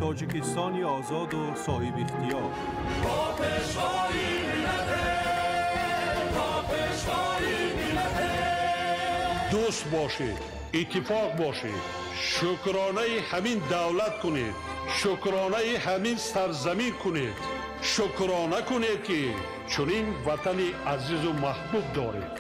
Тоҷикистони озоду соҳибихтиёр. Бо пешвои миллате, бо пешвои миллате. Дӯст бошед, иттифоқ бошед, шукронаи ҳамин давлат кунед, шукронаи ҳамин сарзамин кунед, шукрона кунед, ки чунин ватани азизу маҳбуб доред.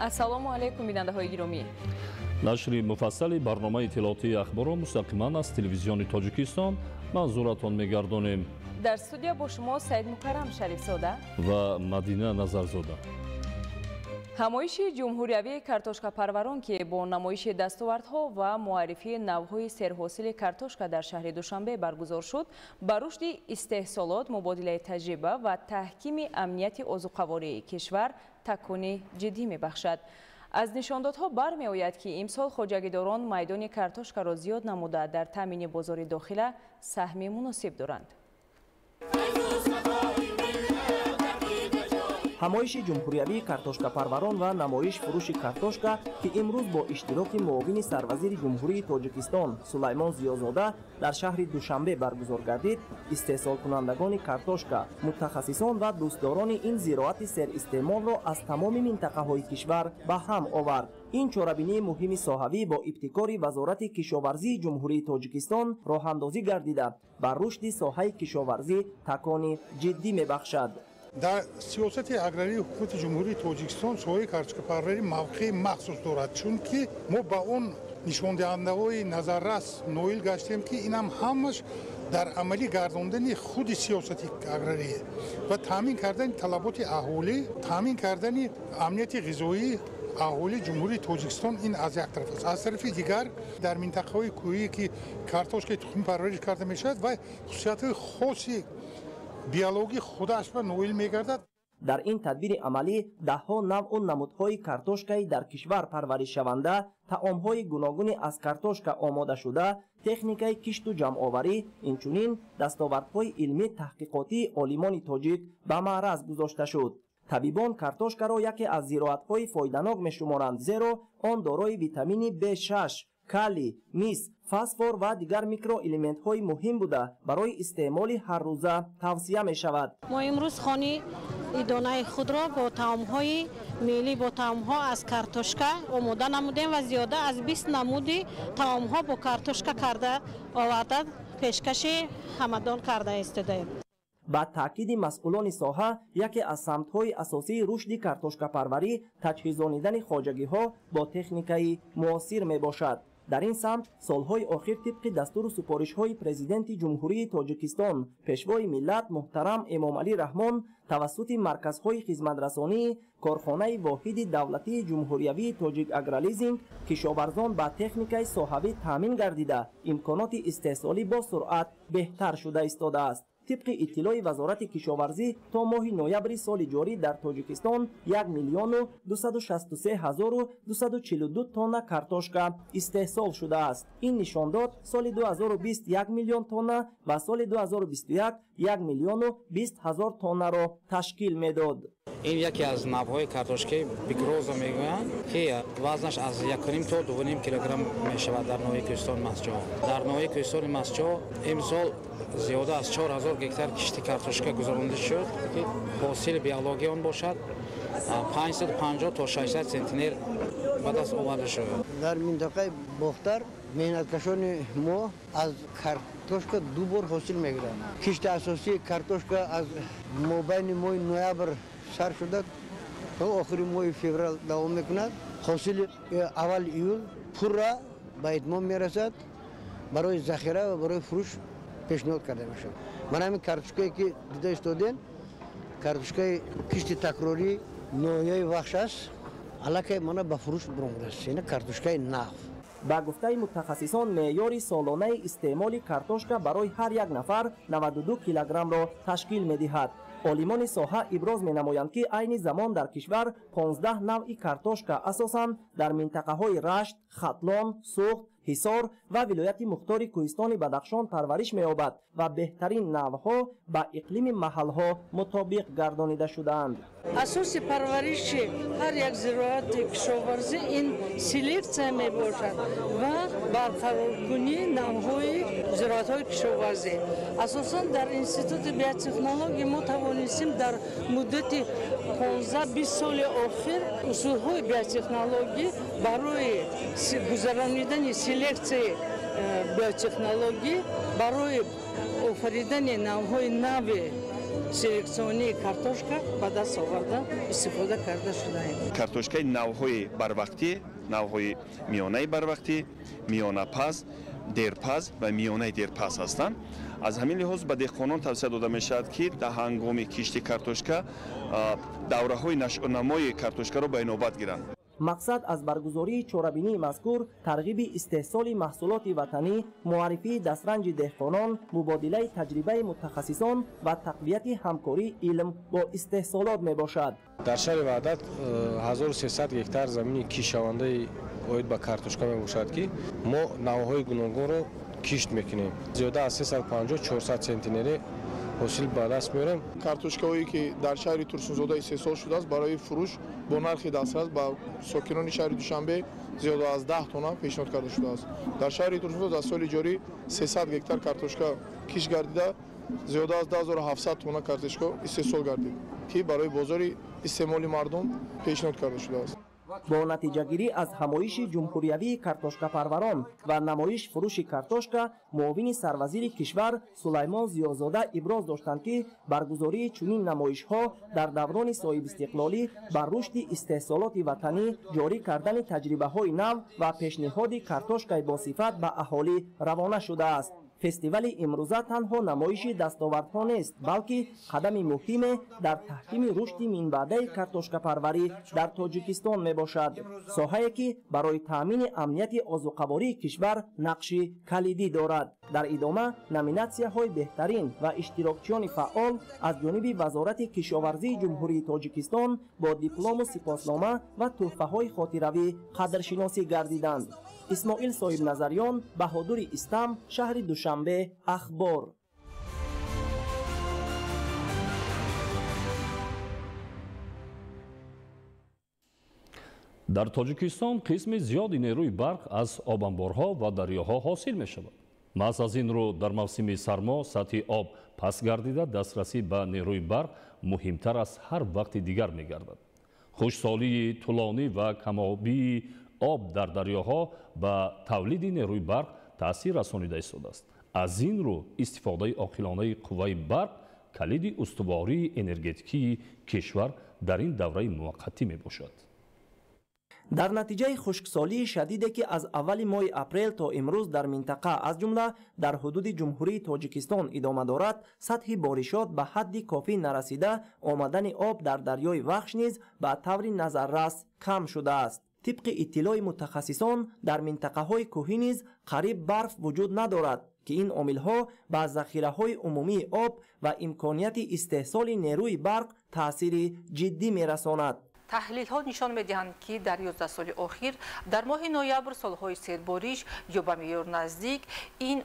Ассалому алайкум, бинандаҳои гиромӣ. Нашри муфассали барномаи иттилоотии ахборро мустақиман аз телевизиони Тоҷикистон манзуратон мегардонем. Дар студия бо шумо Саид Мукаррам Шарифзода ва Мадина Назарзода. Ҳамоиши ҷумҳуриявии картошкапарварон, ки бо намоиши дастовардҳо ва муаррифии навъҳои серҳосили картошка дар шаҳри Душанбе баргузор шуд, ба рушди истеҳсолот, мубодилаи таҷриба ва таҳкими амнияти озуқавории кишвар такони ҷиддӣ мебахшад. Аз нишондодҳо бармеояд, ки имсол хоҷагидорон майдони картошкаро зиёд намуда, дар таъмини бозори дохила саҳми муносиб доранд. Ҳамоиши ҷумҳуриявии картошкапарварон ва намоиш фурӯши картошка, ки имрӯз бо иштироки муовини сарвазири Ҷумҳурии Тоҷикистон Сулаймон Зиёзода дар шаҳри Душанбе баргузор гардид, истеҳсолкунандагони картошка, мутахассисон ва дӯстдорони ин зироати серистеъмолро аз тамоми минтақаҳои кишвар ба ҳам овард. Ин чорабинии муҳими соҳавӣ бо ибтикори Вазорати кишоварзии Ҷумҳурии Тоҷикистон роҳандозӣ гардида, ба рушди соҳаи кишоварзӣ такони ҷиддӣ мебахшад. Дар сиёсати аграрии ҳукумати Ҷумҳурии Тоҷикистон соҳаи картошкапарварӣ мавқеи махсус дорад, чунки мо ба он нишондиҳандаҳои назаррас ноил гаштем, ки инам ҳамаш дар амалӣ гардондани худи сиёсати аграрӣ ва таъмин кардани талаботи аҳолӣ, таъмин кардани амнияти ғизоии аҳолии Ҷумҳурии Тоҷикистон ин аз як тараф аст. Аз тарафи дигар, дар минтақаҳои кӯҳие, ки картошкаи тухмӣ парвариш карда мешавад, ва хусусиятҳои хоси биологӣ худаш ба ноил мегардад. Дар ин тадбири амалӣ даҳҳо навъу намудҳои картошкаи дар кишвар парваришшаванда, таомҳои гуногуни аз картошка омодашуда, техникаи кишту ҷамъоварӣ, инчунин дастовардҳои илмӣ таҳқиқотии олимони тоҷик ба маъраз гузошта шуд. Табибон картошкаро яке аз зироатҳои фоиданок мешуморанд, зеро он дорои витамини B6, калий, мис, фосфор ва дигар микроэлементҳои муҳим буда, барои истеъмоли ҳаррӯза тавсия мешавад. Мо имрӯз хони идонаи худро бо таомҳои миллӣ, бо таомҳо аз картошка омода намудем ва зиёда аз 20 намуди таомҳо бо картошка карда оварда пешкаши ҳамадон карда истодаем. Ба таъкиди масъулони соҳа, яке аз самтҳои асосии рушди картошкапарварӣ таҷҳизонидани хоҷагиҳо бо техникаи муосир мебошад. Дар ин самт солҳои охир тибқи дастуру супоришҳои Президенти Ҷумҳурии Тоҷикистон, Пешвои миллат муҳтарам Эмомалӣ Раҳмон, тавассути марказҳои хизматрасонии корхонаи воҳиди давлатии ҷумҳуриявии Тоҷик Агролизинг кишоварзон ба техникаи соҳавӣ таъмин гардида, имконоти истеҳсолӣ бо суръат беҳтар шуда истодааст. Тибқи иттилои Вазорати кишоварзӣ, то моҳи ноябри соли ҷорӣ дар Тоҷикистон 1 263 242 тонна картошка истеҳсол шудааст. Ин нишондод соли 2020 1 миллион тонна ва соли 2021 1 020 000 тоннаро ташкил медод. Ин яке аз навъҳои картошкаи бигроза мегӯянд, ки вазнаш аз 1,5 то 2,5 килограмм мешавад дар ноҳияи Кӯҳистони Мастчоҳ. Дар ноҳияи Кӯҳистони Мастчоҳ имсол зиёда аз 4000 гектар кишти картошка гузаронида шуд, ки ҳосили биологии он бошад 550 то 600 центнер ба даст оварда шуд. Дар минтақаи Бохтар меҳнаткашони мо аз картошка ду бор ҳосил мегиранд. Кишти асосии картошка аз мобайни моҳи ноябр сар шуда то охири моҳи феврал давом мекунад. Ҳосили аввали июл пурра ба итмом мерасад, барои захира ва барои фурӯш пешниҳод карда мешавад. Ман ҳамин картошкае, ки дида истодем, картошкаи кишти такрорӣ ноҳияи Вахш аст, аллакай мана ба фурӯш баромадааст. Ина картошкаи нав. Ба гуфтаи мутахассисон, меъёри солонаи истеъмоли картошка барои ҳар як нафар 92 килограммро ташкил медиҳад. Олимони соҳа иброз менамоянд, ки айни замон дар кишвар 15 навъи картошка асосан дар минтақаҳои Рашт, Хатлон, Суғд, Ҳисор ва вилояти мухтори Кӯҳистони Бадахшон парвариш меёбад ва беҳтарин навъҳо ба иқлими маҳалҳо мутобиқ гардонида шудаанд. Асоси парвариши ҳар як зироати кишоварзӣ ин селексия мебошад ва барқароркунии навъҳои зироатҳои кишоварзӣ. Асосан дар Институти биотехнология мо тавонистем дар муддати 15-20 соли охир усулҳои биотехнологӣ барои гузаронидани селексияи биотехнологӣ барои офаридани навъҳои нави селексионии картошка ба даст оварда истифода карда шудаем. Картошкаи навъҳои барвақтӣ, навъҳои миёнаи барвақтӣ, миёнапаз, дерпаз ва миёнаи дерпаз ҳастанд. Аз ҳамин лиҳоз ба деҳқонон тавсия дода мешавад, ки дар ҳангоми кишти картошка давраҳои нашъунамои картошкаро ба инобат гиранд. Мақсад аз баргузории чорабинии мазкур тарғиби истеҳсоли маҳсулоти ватанӣ, муаррифии дастранҷи деҳқонон, мубодилаи таҷрибаи мутахассисон ва тақвияти ҳамкории илм бо истеҳсолот мебошад. Дар шаҳри Ваҳдат 1300 гектар замини кишавандаи оид ба картошка мебошад, ки мо навъҳои гуногунро кишт мекунем. Зиёда аз 350-400 центнери ҳосил ба даст меорем. Картошкаҳое ки дар шаҳри Турсунзода истеҳсол шудааст, барои фурӯш бо нархи дастрас ба сокинони шаҳри Душанбе зиёда аз 10 тонна пешниҳод карда шудааст. Дар шаҳри Турсунзода дар соли ҷорӣ 300 гектар картошка кишт гардида, зиёда аз 2700 тонна картошка истеҳсол гардид, ки барои бозори истеъмоли мардум пешниҳод карда шудааст. Бо натиҷагирӣ аз ҳамоиши ҷумҳуриявии картошкапарварон ва намоиш фурӯши картошка, муовини сарвазири кишвар Сулаймон Зиёзода иброз доштанд, ки баргузории чунин намоишҳо дар даврони соҳибистиқлолӣ ба рушди истеҳсолоти ватанӣ, ҷорӣ кардани таҷрибаҳои нав ва пешниҳоди картошкаи босифат ба аҳолӣ равона шудааст. Фестивали имрӯза танҳо намоиши дастовардҳо нест, балки қадами муҳиме дар таҳкими рушди минбаъдаи картошкапарварӣ дар Тоҷикистон мебошад, соҳае ки барои таъмини амнияти озуқавории кишвар нақши калидӣ дорад. Дар идома номинатсияҳои беҳтарин ва иштирокчиёни фаъол аз ҷониби Вазорати кишоварзии Ҷумҳурии Тоҷикистон бо диплому сипоснома ва тӯҳфаҳои хотиравӣ қадршиносӣ гардиданд. Исмоил Соҳибназарён, Баҳодури Истам, шаҳри Душанбе, Ахбор. Дар Тоҷикистон қисми зиёди нерӯи барқ аз обанборҳо ва дарёҳо ҳосил мешавад. Маҳз аз ин рӯ дар мавсими сармо сатҳи об паст гардида, дастрасӣ ба нерӯи барқ муҳимтар аз ҳар вақти дигар мегардад. Хушсолии тӯлонӣ ва камобии об дар дарёҳо ба тавлиди нерӯи барқ таъсир расонида истодааст. Аз ин рӯ истифодаи оқилонаи қувваи барқ калиди устувории энергетикии кишвар дар ин давраи муваққатӣ мебошад. Дар натиҷаи хушксолии шадиде, ки аз аввали моҳи апрел то имрӯз дар минтақа, аз ҷумла дар ҳудуди Ҷумҳурии Тоҷикистон идома дорад, сатҳи боришот ба ҳадди кофӣ нарасида, омадани об дар дарёи Вахш низ ба таври назаррас кам шудааст. Тибқи иттилои мутахассисон, дар минтақаҳои кӯҳӣ низ қариб барф вуҷуд надорад, ки ин омилҳо ба захираҳои умумии об ва имконияти истеҳсоли нерӯи барқ таъсири ҷиддӣ мерасонад. Таҳлилҳо нишон медиҳанд, ки дар 11 соли охир дар моҳи ноябр солҳои сербориш ё ба меъёр наздик ин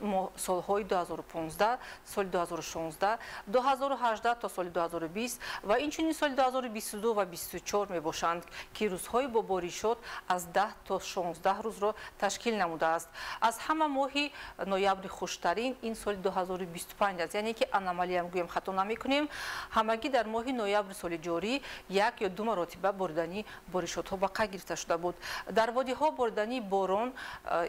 солҳои 2015, соли 2016, 2018 то соли 2020 ва инчунин соли 2022 ва 24 мебошанд, ки рӯзҳои бо боришот аз 10 то 16 рӯзро ташкил намудааст. Аз ҳама моҳи ноябри хуштарин ин соли 2025 аст, яъне ки аномалиям гӯем хато намекунем. Ҳамагӣ дар моҳи ноябри соли ҷорӣ як ё ду маротиба боридани боришотҳо ба қайд гирифта шуда буд. Дар водиҳо боридани борон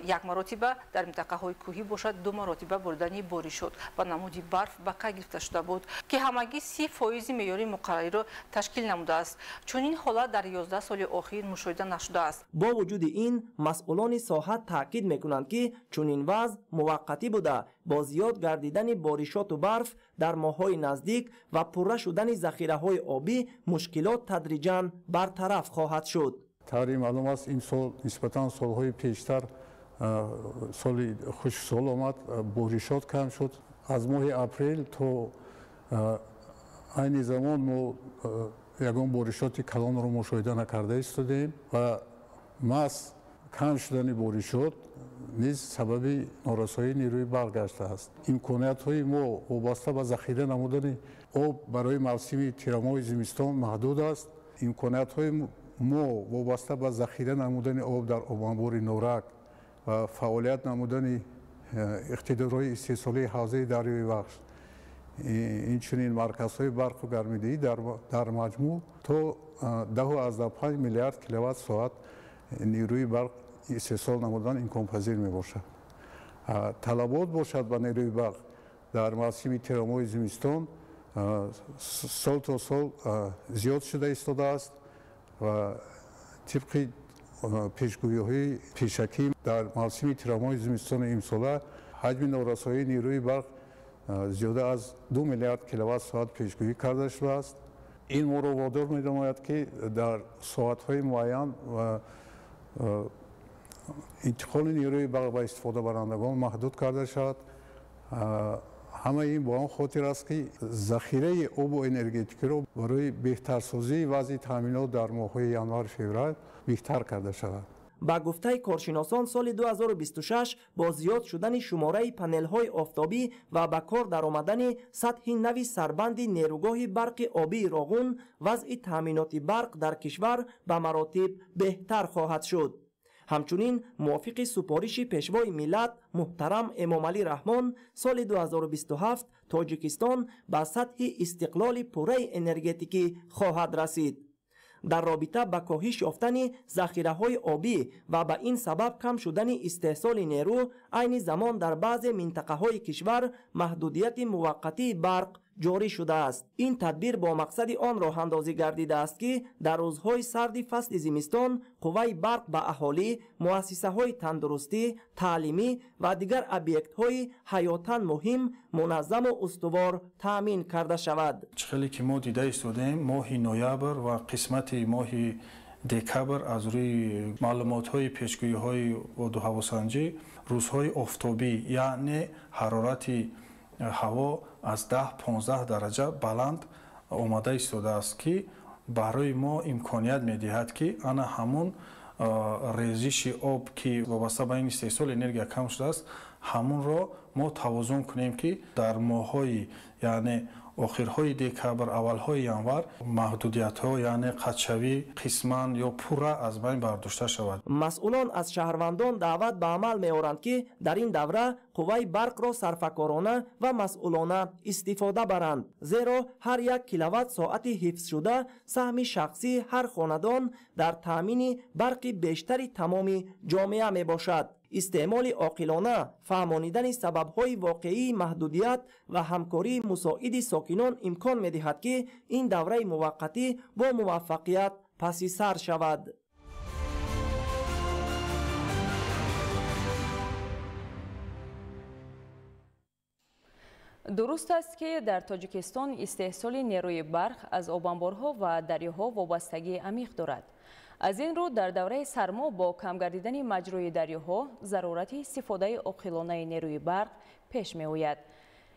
як маротиба, дар минтақаҳои кӯҳӣ бошад ду маротиба боридани боришот ба намуди барф ба қайд гирифта шуда буд, ки ҳамагӣ 30% меъёри муқаррариро ташкил намудааст. Чунин ҳолат дар 11 соли охир мушоҳида нашудааст. Бо вуҷуди ин, масъулони соҳа таъкид мекунанд, ки чунин вазъ муваққатӣ буда, бо зиёд гардидани боришоту барф дар моҳҳои наздик ва пурра шудани захираҳои обӣ мушкилот тадриҷан бартараф хоҳад шуд. Тавре маълум аст, ин сол нисбатан солҳои пештар Соли хушксол омад, боришот кам шуд. Аз моҳи апрел то айни замон мо ягон боришоти калонро мушоҳида накарда истодаем ва маҳз кам шудани боришот низ сабаби норасоии нерӯи барқ гаштааст. Имкониятҳои мо вобаста ба захира намудани об барои мавсими тирамоҳи зимистон маҳдуд аст. Имкониятҳои мо вобаста ба захира намудани об дар обанбори Норак ва фаъолият намудани иқтидорҳои истеҳсолии ҳавзаи дарёи Вахш, инчунин марказҳои барқу гармидиҳӣ дар маҷмӯъ то 10,5 миллиард киловатт соат нерӯи барқ истеҳсол намудан имконпазир мебошад. Талабот бошад ба нерӯи барқ дар мавсими тирамоҳи зимистон сол то сол зиёд шуда истодааст ва тибқи пешгӯиҳои пешакӣ дар мавсими тирамоҳи зимистони имсола ҳаҷми норасоии нерӯи барқ зиёда аз 2 миллиард киловатт соат пешгӯӣ карда шудааст. Ин моро водор менамояд, ки дар соатҳои муайян ва интиқоли нерӯи барқ ба истифодабарандагон маҳдуд карда шавад. Ҳамаи ин бо он хотир аст, ки захираи обу энергетикиро барои беҳтарсозии вазъи таъминот дар моҳҳои январ-феврал беҳтар карда шавад. Ба гуфтаи коршиносон, соли 2026 бо зиёд шудани шумораи панелҳои офтобӣ ва ба кор даромадани сатҳи нави сарбанди нерӯгоҳи барқи обии Роғун вазъи таъминоти барқ дар кишвар ба маротиб беҳтар хоҳад шуд. Ҳамчунин мувофиқи супориши пешвои миллат муҳтарам Эмомалӣ Раҳмон соли 2027 Тоҷикистон ба сатҳи истиқлоли пурраи энергетикӣ хоҳад расид. Дар робита ба коҳиш ёфтани захираҳои обӣ ва ба ин сабаб кам шудани истеҳсоли нерӯ, айни замон дар баъзе минтақаҳои кишвар маҳдудияти муваққатии барқ ҷорӣ шудааст. Ин тадбир бо мақсади он роҳандозӣ гардидааст, ки дар рӯзҳои сарди фасли зимистон қувваи барқ ба аҳолӣ, муассисаҳои тандурустӣ, таълимӣ ва дигар объектҳои ҳаётан муҳим муназзаму устувор таъмин карда шавад. Чӣ хеле ки мо дида истодаем, моҳи ноябр ва қисмати моҳи декабр аз рӯи маълумотҳои пешгӯиҳои бодуҳавосанҷӣ рӯзҳои офтобӣ, яъне ҳарорати ҳаво аз 10-15 дараҷа баланд омада истодааст, ки барои мо имконият медиҳад, ки ана ҳамун резиши об, ки вобаста ба ин истеҳсоли энергия кам шудааст, ҳамунро мо тавозун кунем, ки дар моҳҳои, яъне охирҳои декабр, аввалҳои январ маҳдудиятҳо, яъне қатъшавӣ қисман ё пурра аз байн бардошта шавад. Масъулон аз шаҳрвандон даъват ба амал меоранд, ки дар ин давра қувваи барқро сарфакорона ва масъулона истифода баранд, зеро ҳар як киловатт соати ҳифзшуда саҳми шахсии ҳар хонадон дар таъмини барқи бештари тамоми ҷомеа мебошад. Истеъмоли оқилона, фаҳмонидани сабабҳои воқеии маҳдудият ва ҳамкории мусоиди сокинон имкон медиҳад, ки ин давраи муваққатӣ бо муваффақият паси сар шавад. Дуруст аст, ки дар Тоҷикистон истеҳсоли нерӯи барқ аз обанборҳо ва дарёҳо вобастагии амиқ дорад. Аз ин рӯ дар давраи сармо бо кам гардидани маҷрои дарёҳо зарурати истифодаи оқилонаи нерӯи барқ пеш меояд.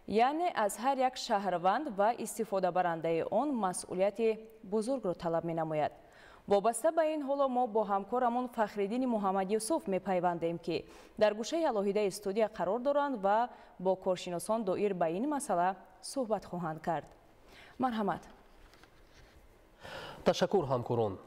Яъне аз ҳар як шаҳрванд ва истифодабарандаи он масъулияти бузургро талаб менамояд. Вобаста ба ин ҳоло мо бо ҳамкорамон Фахриддини Муҳаммадюсуф мепайвандем, ки дар гӯшаи алоҳидаи студия қарор доранд ва бо коршиносон доир ба ин масъала суҳбат хоҳанд кард. Марҳамат. Ташаккур, ҳамкорон.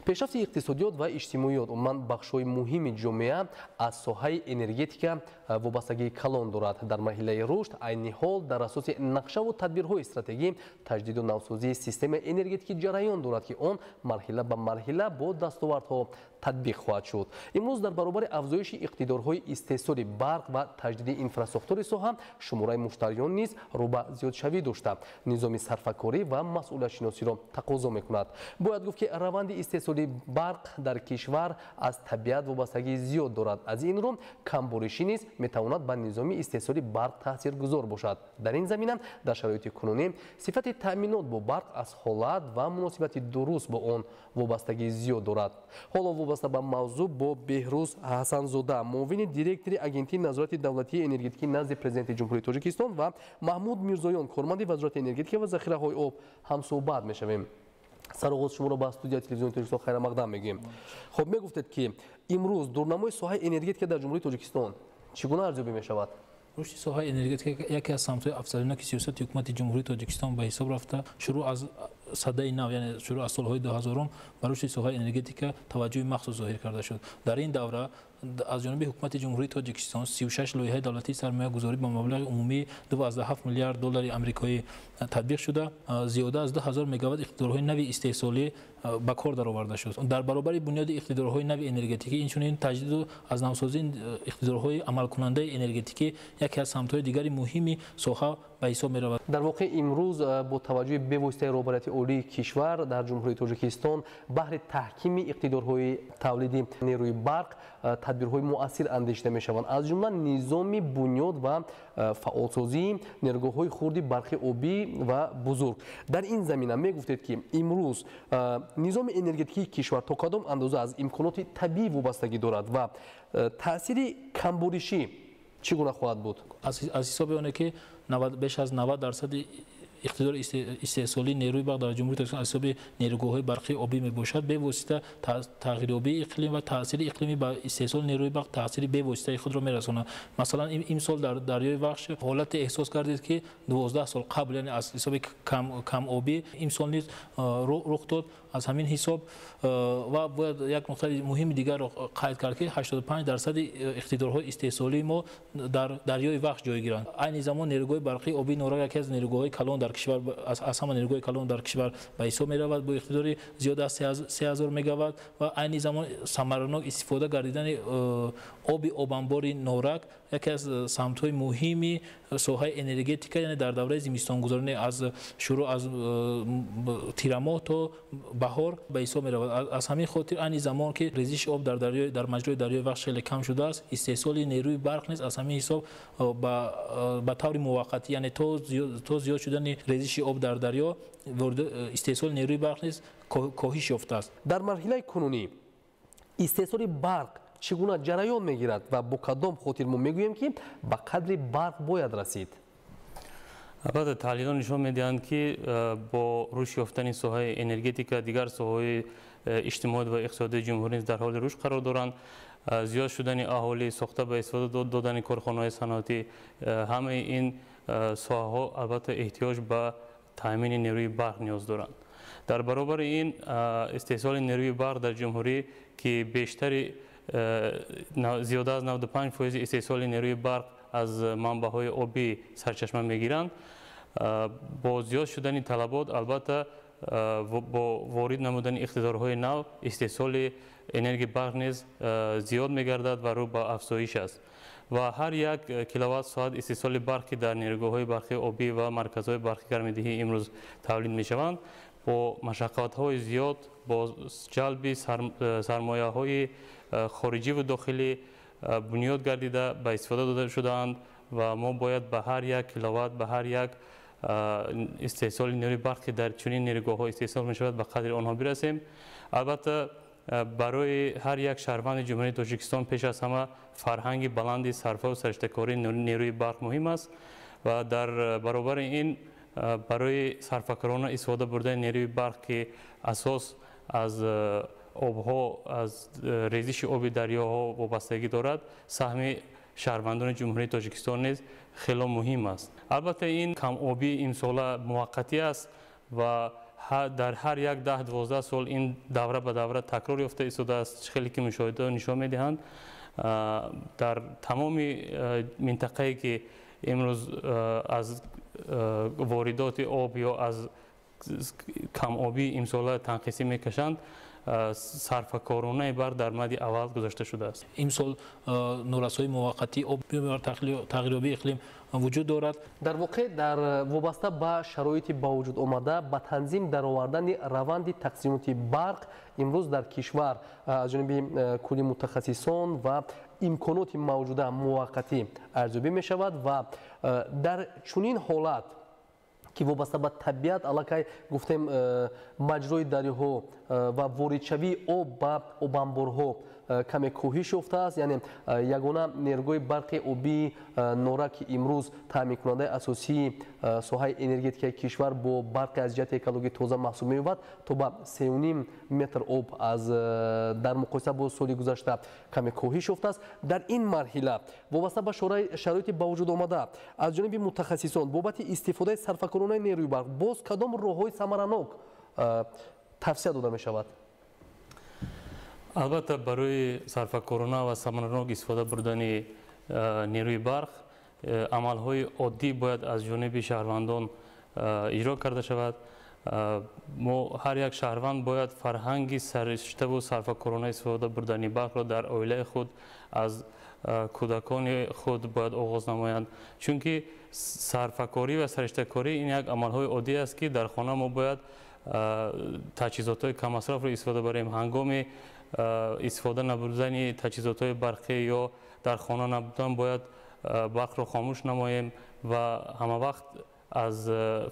Пешрафти иқтисодиёт ва иҷтимоиёт, умуман бахшҳои муҳими ҷомеа аз соҳаи энергетика вобастагии калон дорад. Дар марҳилаи рушд айни ҳол дар асоси нақшаву тадбирҳои стратегӣ таҷдиду навсозии системаи энергетикӣ ҷараён дорад, ки он марҳила ба марҳила бо дастовардҳо татбиқ хоҳад шуд. Имрӯз дар баробари афзоиши иқтидорҳои истеҳсоли барқ ва таҷдиди инфрасохтори соҳа шумораи муштариён низ рӯ ба зиёдшавӣ дошта, низоми сарфакорӣ ва масъулиятшиносиро тақозо мекунад. Бояд гуфт, ки раванди истеҳсоли барқ дар кишвар аз табиат вобастагии зиёд дорад. Аз ин рӯ камборишӣ низ метавонад ба низоми истеҳсоли барқ таъсиргузор бошад. Дар ин замина дар шароити кунунӣ сифати таъминот бо барқ аз ҳолат ва муносибати дуруст бо он вобастагии зиёд дорад. Ҳоло вобаста ба мавзӯъ бо Беҳрӯз Ҳасанзода, муовини директори Агентии назорати давлатии энергетикӣ назди Президенти Ҷумҳурии Тоҷикистон ва Маҳмуд Мирзоён, корманди Вазорати энергетика ва захираҳои об ҳамсӯҳбат мешавем. Сароғоз шуморо ба студияи телевизиони Тоҷикистон хайрамақдам мегӯем. Хуб, мегуфтед, ки имрӯз дурнамои соҳаи энергетика дар Ҷумҳурии Тоҷикистон чӣ гуна арзёбӣ мешавад? Рушди соҳаи энергетика яке аз самтҳои афзалиноки сиёсати ҳукумати Ҷумҳурии Тоҷикистон ба ҳисоб рафта, шурӯъ аз садаи нав, яъне шурӯъ аз солҳои 2000 ба рушди соҳаи энергетика таваҷҷӯҳи махсус зоҳир карда шуд. Дар ин давра аз ҷониби ҳукумати Ҷумҳурии Тоҷикистон 36 лоиҳаи давлатии сармоягузорӣ ба маблағи умумии 2,7 миллиард доллари амрикоӣ татбиқ шуда, зиёда аз 2000 мегаватт иқтидорҳои нави истеҳсолӣ ба кор дароварда шуд. Дар баробари бунёди иқтидорҳои нави энергетикӣ, инчунин таҷдиду аз навсозии иқтидорҳои амалкунандаи энергетикӣ яке аз самтҳои дигари муҳими соҳа ба ҳисоб меравад. Дар воқеъ имрӯз бо таваҷҷӯҳи бевоситаи роҳбарияти олии кишвар дар Ҷумҳурии Тоҷикистон баҳри таҳкими иқтидорҳои тавлиди нерӯи барқ тадбирҳои муассир андешида мешаванд, аз ҷумла низоми бунёд ва фаъолсозии нерӯгоҳҳои хурди барқи обӣ ва бузург. Дар ин замина мегуфтед, ки имрӯз низоми энергетикии кишвар то кадом андоза аз имконоти табиӣ вобастагӣ дорад ва таъсири камборишӣ чӣ гуна хоҳад буд? Аз ҳисоби оне ки беш аз 90% иқтидори истеҳсолии нерӯи барқ дар Ҷумҳурии Тоҷикистон аз ҳисоби нерӯгоҳҳои барқии обӣ мебошад, бевосита тағйирёбии иқлим ва таъсири иқлимӣ ба истеҳсоли нерӯи барқ таъсири бевоситаи худро мерасонад. Масалан, имсол дар дарёи Вахш ҳолате эҳсос кардед, ки 12 сол қабл, яъне аз ҳисоби камобӣ имсол низ рух дод. Аз ҳамин ҳисоб ва бояд як нуқтаи муҳими дигарро қайд кард, ки 85% иқтидорҳои истеҳсолии мо дар дарёи Вахш ҷой гиранд. Айни замон нерӯгоҳи барқии обии Норак яке аз нерӯгоҳҳои калон дар кишвар, аз ҳама нерӯгоҳи калон дар кишвар ба ҳисоб меравад бо иқтидори зиёда аз 3000 мегаватт ва айни замон самаранок истифода гардидани оби обанбори Норак яке аз самтҳои муҳими соҳаи энергетика, яъне дар давраи зимистонгузаронӣ аз шурӯъ аз тирамоҳ то баҳор ба ҳисоб меравад. Аз ҳамин хотир айни замон ки резиши об дар маҷрои дарёи Вахш хеле кам шудааст, истеҳсоли нерӯи барқ низ аз ҳамин ҳисоб ба таври муваққатӣ, яъне то зиёд шудани резиши об дар дарё, истеҳсоли нерӯи барқ низ коҳиш ёфтааст. Дар марҳилаи кунунӣ истеҳсоли барқ чӣ гуна ҷараён мегирад ва бо кадом хотир мо мегӯем, ки ба қадри барқ бояд расид? Албатта, таҳлилҳо нишон медиҳанд, ки бо рушд ёфтани соҳаи энергетика дигар соҳаҳои иҷтимоӣ ва иқтисодии ҷумҳурӣ низ дар ҳоли рушд қарор доранд. Зиёд шудани аҳолӣ, сохта ба истифода додани корхонаҳои саноатӣ, ҳамаи ин соҳаҳо албатта эҳтиёҷ ба таъмини нерӯи барқ ниёз доранд. Дар баробари ин истеҳсоли нерӯи барқ дар ҷумҳурӣ, ки бештари зиёда аз 95% истеҳсоли нерӯи барқ аз манбаъҳои обӣ сарчашма мегиранд, бо зиёд шудани талабот албатта бо ворид намудани иқтидорҳои нав истеҳсоли энергияи барқ низ зиёд мегардад ва рӯ ба афзоиш аст. Ва ҳар як киловатт соат истеҳсоли барқ, ки дар нерӯгоҳҳои барқи обӣ ва марказҳои барқи гармидиҳӣ имрӯз тавлид мешаванд, бо машаққатҳои зиёд, бо ҷалби сармояҳои хориҷӣ ва дохилӣ бунёд гардида ба истифода дода шудаанд ва мо бояд ба ҳар як киловатт, ба ҳар як истеҳсоли нерӯи барқ, ки дар чунин нерӯгоҳҳо истеҳсол мешавад, ба қадри онҳо бирасем. Албатта, барои ҳар як шаҳрванди Ҷумҳурии Тоҷикистон пеш аз ҳама фарҳанги баланди сарфаву сариштакории нерӯи барқ муҳим аст ва дар баробари ин барои сарфакорона истифода бурдани нерӯи барқ, ки асос аз обҳо, аз резиши оби дарёҳо вобастагӣ дорад, саҳми шаҳрвандони Ҷумҳурии Тоҷикистон низ хело муҳим аст. Албатта, ин камобӣ имсола муваққатӣ аст ва дар ҳар як 10-12 сол ин давра ба давра такрор ёфта истодааст. Хеле ки мушоҳидаҳо нишон медиҳанд, дар тамоми минтақае ки имрӯз аз воридоти об ё аз камобӣ имсола танқисӣ мекашанд, сарфакоронаи барқ дар мади аввал гузошта шудааст. Имсол норасоии муваққатии об, тағйирёбии иқлим вуҷуд дорад. Дар воқеъ дар вобаста ба шароити ба вуҷуд омада ба танзим даровардани раванди тақсимоти барқ имрӯз дар кишвар аз ҷониби кулли мутахассисон ва имконоти мавҷуда муваққатӣ арзёбӣ мешавад ва дар чунин ҳолат ки вобаста ба табиат аллакай гуфтем, маҷрои дарёҳо ва воридшавии об ба обанборҳо каме коҳиш ёфтааст, яъне ягона нерӯгоҳи барқи обии Норак, ки имрӯз таъминкунандаи асосии соҳаи энергетикаи кишвар бо барқи аз ҷиҳати экологӣ тоза маҳсуб меёбад, то ба 3,5 метр об аз дар муқоиса бо соли гузашта каме коҳиш ёфтааст. Дар ин марҳила вобаста ба шароити ба вуҷуд омада аз ҷониби мутахассисон бобати истифодаи сарфакоронаи нерӯи барқ боз кадом роҳҳои самаранок тавсия дода мешавад? Албатта, барои сарфакорона ва самаранок истифода бурдани нерӯи барқ амалҳои оддӣ бояд аз ҷониби шаҳрвандон иҷро карда шавад. Мо ҳар як шаҳрванд бояд фарҳанги сариштаву сарфакорона истифода бурдани барқро дар оилаи худ, аз кӯдакони худ бояд оғоз намоянд, чунки сарфакорӣ ва сариштакорӣ ин як амалҳои оддӣ аст, ки дар хона мо бояд таҷҳизотҳои каммасрафро истифода барем. Ҳангоми истифода набурдани таҷҳизотҳои барқӣ ё дар хона набудан бояд барқро хомӯш намоем ва ҳамавақт аз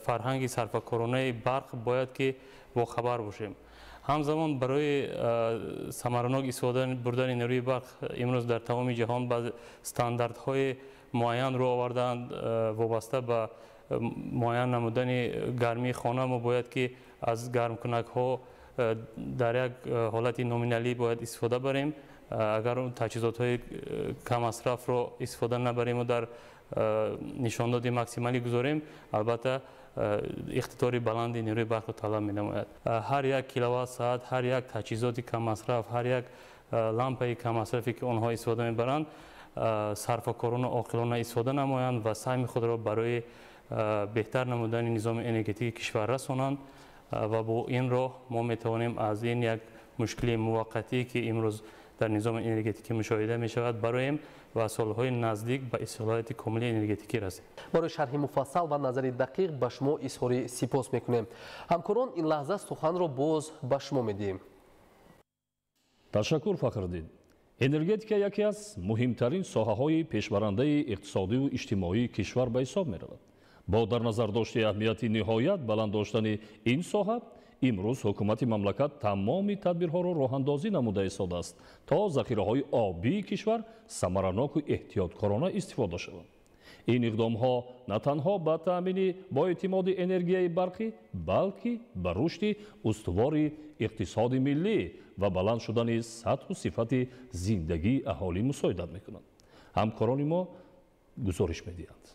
фарҳанги сарфакоронаи барқ бояд ки бохабар бошем. Ҳамзамон, барои самаранок истифода бурдани нерӯи барқ имрӯз дар тамоми ҷаҳон ба стандартҳои муайян рӯ овардаанд. Вобаста ба муайян намудани гармии хона мо бояд ки аз гармкунакҳо дар як ҳолати номиналӣ бояд истифода барем. Агар таҷҳизотҳои каммасрафро истифода набариму дар нишондоди максималӣ гузорем, албатта, иқтидори баланди нерӯи барқро талаб менамояд. Ҳар як киловатт соат, ҳар як таҷҳизоти каммасраф, ҳар як лампаи каммасрафе, ки онҳо истифода мебаранд, сарфакорона, оқилона истифода намоянд ва саҳми худро барои беҳтар намудани низоми энергетикии кишвар расонанд ва бо ин роҳ мо метавонем аз ин як мушкили муваққатӣ, ки имрӯз дар низоми энергетикӣ мушоҳида мешавад, бароем ва солҳои наздик ба истиқлолияти комили энергетикӣ расем. Барои шарҳи муфассал ва назари дақиқ ба шумо изҳори сипос мекунем. Ҳамкорон, ин лаҳза суханро боз ба шумо медиҳем. Ташаккур, Фахриддин. Энергетика яке аз муҳимтарин соҳаҳои пешбарандаи иқтисодиву иҷтимоии кишвар ба ҳисоб меравад. Бо дар назардошти аҳамияти ниҳоят баланд доштани ин соҳа, имрӯз ҳукумати мамлакат тамоми тадбирҳоро роҳандозӣ намуда истодааст, то захираҳои обии кишвар самараноку эҳтиёткорона истифода шаванд. Ин иқдомҳо на танҳо ба таъмини боэътимоди энергияи барқӣ, балки ба рушди устувори иқтисоди миллӣ ва баланд шудани сатҳу сифати зиндагии аҳолӣ мусоидат мекунанд. Ҳамкорони мо гузориш медиҳанд.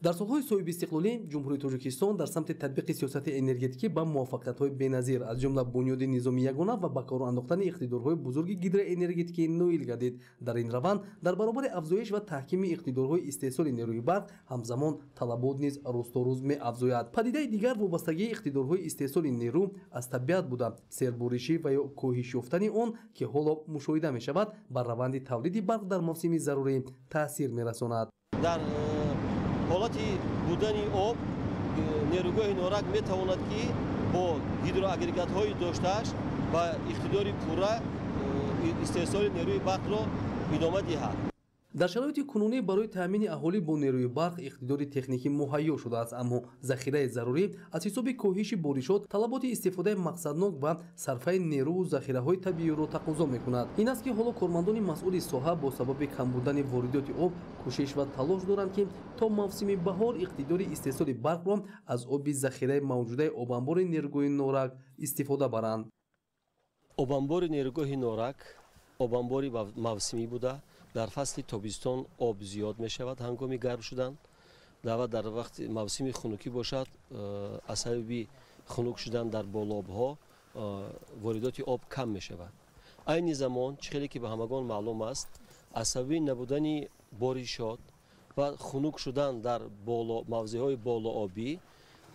Дар солҳои соҳибистиқлолӣ Ҷумҳурии Тоҷикистон дар самти татбиқи сиёсати энергетикӣ ба муваффақиятҳои беназир, аз ҷумла бунёди низоми ягона ва ба кор андохтани иқтидорҳои бузурги гидроэнергетикӣ ноил гардид. Дар ин раванд дар баробари афзоиш ва таҳкими иқтидорҳои истеҳсоли нерӯи барқ, ҳамзамон талабот низ рӯз то рӯз меафзояд. Падидаи дигар вобастагии иқтидорҳои истеҳсоли нерӯ аз табиат буда, серборишӣ ва ё коҳиш ёфтани он, ки ҳоло мушоҳида мешавад, бар раванди тавлиди барқ дар мавсими зарурӣ таъсир мерасонад. Дар ҳолати будани об нерӯгоҳи Норак метавонад, ки бо гидроагрегатҳои доштааш ба иқтидори пурра истеҳсоли нерӯи барқро идома диҳад. Дар шароити кунунӣ барои таъмини аҳолӣ бо нерӯи барқ иқтидори техникӣ муҳайё шудааст, аммо захираи зарурӣ аз ҳисоби коҳиши боришот талаботи истифодаи мақсаднок ва сарфаи нерӯву захираҳои табииро тақозо мекунад. Ин аст, ки ҳоло кормандони масъули соҳа бо сабаби кам будани воридоти об кӯшиш ва талош доранд, ки то мавсими баҳор иқтидори истеҳсоли барқро аз оби захираи мавҷудаи обанбори нерӯгоҳи Норак истифода баранд. Обанбори нерӯгоҳи Норак обанбори мавсимӣ буда, дар фасли тобистон об зиёд мешавад ҳангоми гарм шудан ва дар вақти мавсими хунукӣ бошад, аз сабаби хунук шудан дар болообҳо воридоти об кам мешавад. Айни замон, чӣ хеле ки ба ҳамагон маълум аст, аз сабаби набудани боришот ва хунук шудан дар мавзеъҳои болообӣ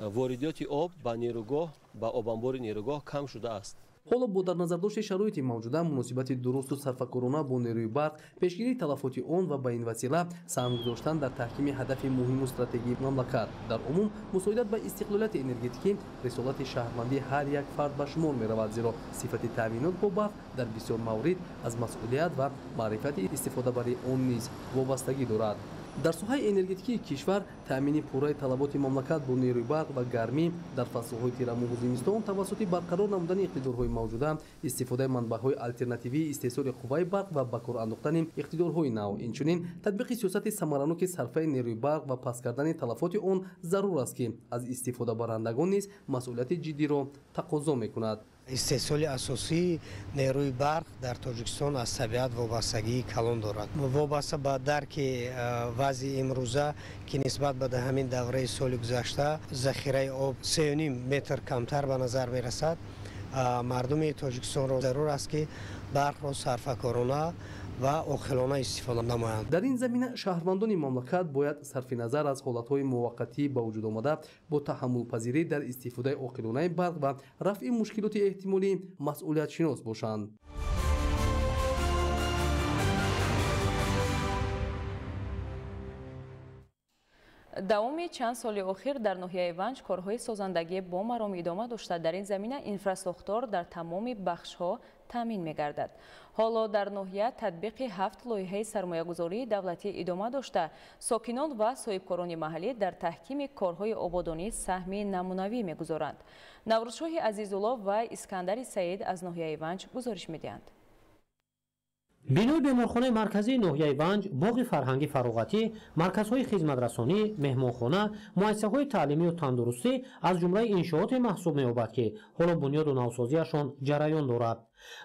воридоти об ба нерӯгоҳ, ба обанбори нерӯгоҳ кам шудааст. Ҳоло бо дар назардошти шароити мавҷуда, муносибати дурусту сарфакорона бо нерӯи барқ, пешгирии талафоти он ва ба ин васила саҳм гузоштан дар таҳкими ҳадафи муҳиму стратегии мамлакат, дар умум мусоидат ба истиқлолияти энергетикӣ рисолати шаҳрвандии ҳар як фард ба шумор меравад, зеро сифати таъминот бо барқ дар бисёр маврид аз масъулият ва маърифати истифодабарии он низ вобастагӣ дорад. Дар соҳаи энергетикии кишвар таъмини пурраи талаботи мамлакат бо нерӯи барқ ва гармӣ дар фаслҳои тирамоҳу зимистон тавассути барқарор намудани иқтидорҳои мавҷуда, истифодаи манбаъҳои алтернативии истеҳсоли қувваи барқ ва ба кор андохтани иқтидорҳои нав, инчунин татбиқи сиёсати самараноки сарфаи нерӯи барқ ва паст кардани талафоти он зарур аст, ки аз истифодабарандагон низ масъулияти ҷиддиро тақозо мекунад. Истеҳсоли асосии нерӯи барқ дар Тоҷикистон аз табиат вобастагии калон дорад. Вобаста ба дарки вазъи имрӯза, ки нисбат ба ҳамин давраи соли гузашта захираи об 3,5 метр камтар ба назар мерасад, мардуми Тоҷикистонро зарур аст, ки барқро сарфакорона ва оқилона истифода намоянд. Дар ин замина шаҳрвандони мамлакат бояд сарфи назар аз ҳолатҳои муваққатӣ ба вуҷуд омада бо таҳаммулпазирӣ дар истифодаи оқилонаи барқ ва рафъи мушкилоти эҳтимолӣ масъулиятшинос бошанд. Давоми чанд соли охир дар ноҳияи Ванҷ корҳои созандагӣ бо маром идома дошта, дар ин замина инфрасохтор дар тамоми бахшҳо таъмин мегардад. Ҳоло дар ноҳия татбиқи 7 лоиҳаи сармоягузории давлатӣ идома дошта, сокинон ва соҳибкорони маҳаллӣ дар таҳкими корҳои ободонӣ саҳми намунавӣ мегузоранд. Наврӯзшоҳи Азизулло ва Искандари Саид аз ноҳияи Ванҷ гузориш медиҳанд. Бинои беморхонаи марказии ноҳияи Ванҷ, боғи фарҳангӣ фароғатӣ, марказҳои хизматрасонӣ, меҳмонхона, муассисаҳои таълимию тандурустӣ аз ҷумлаи иншооте маҳсуб меёбад, ки ҳоло бунёду навсозиашон ҷараён дорад.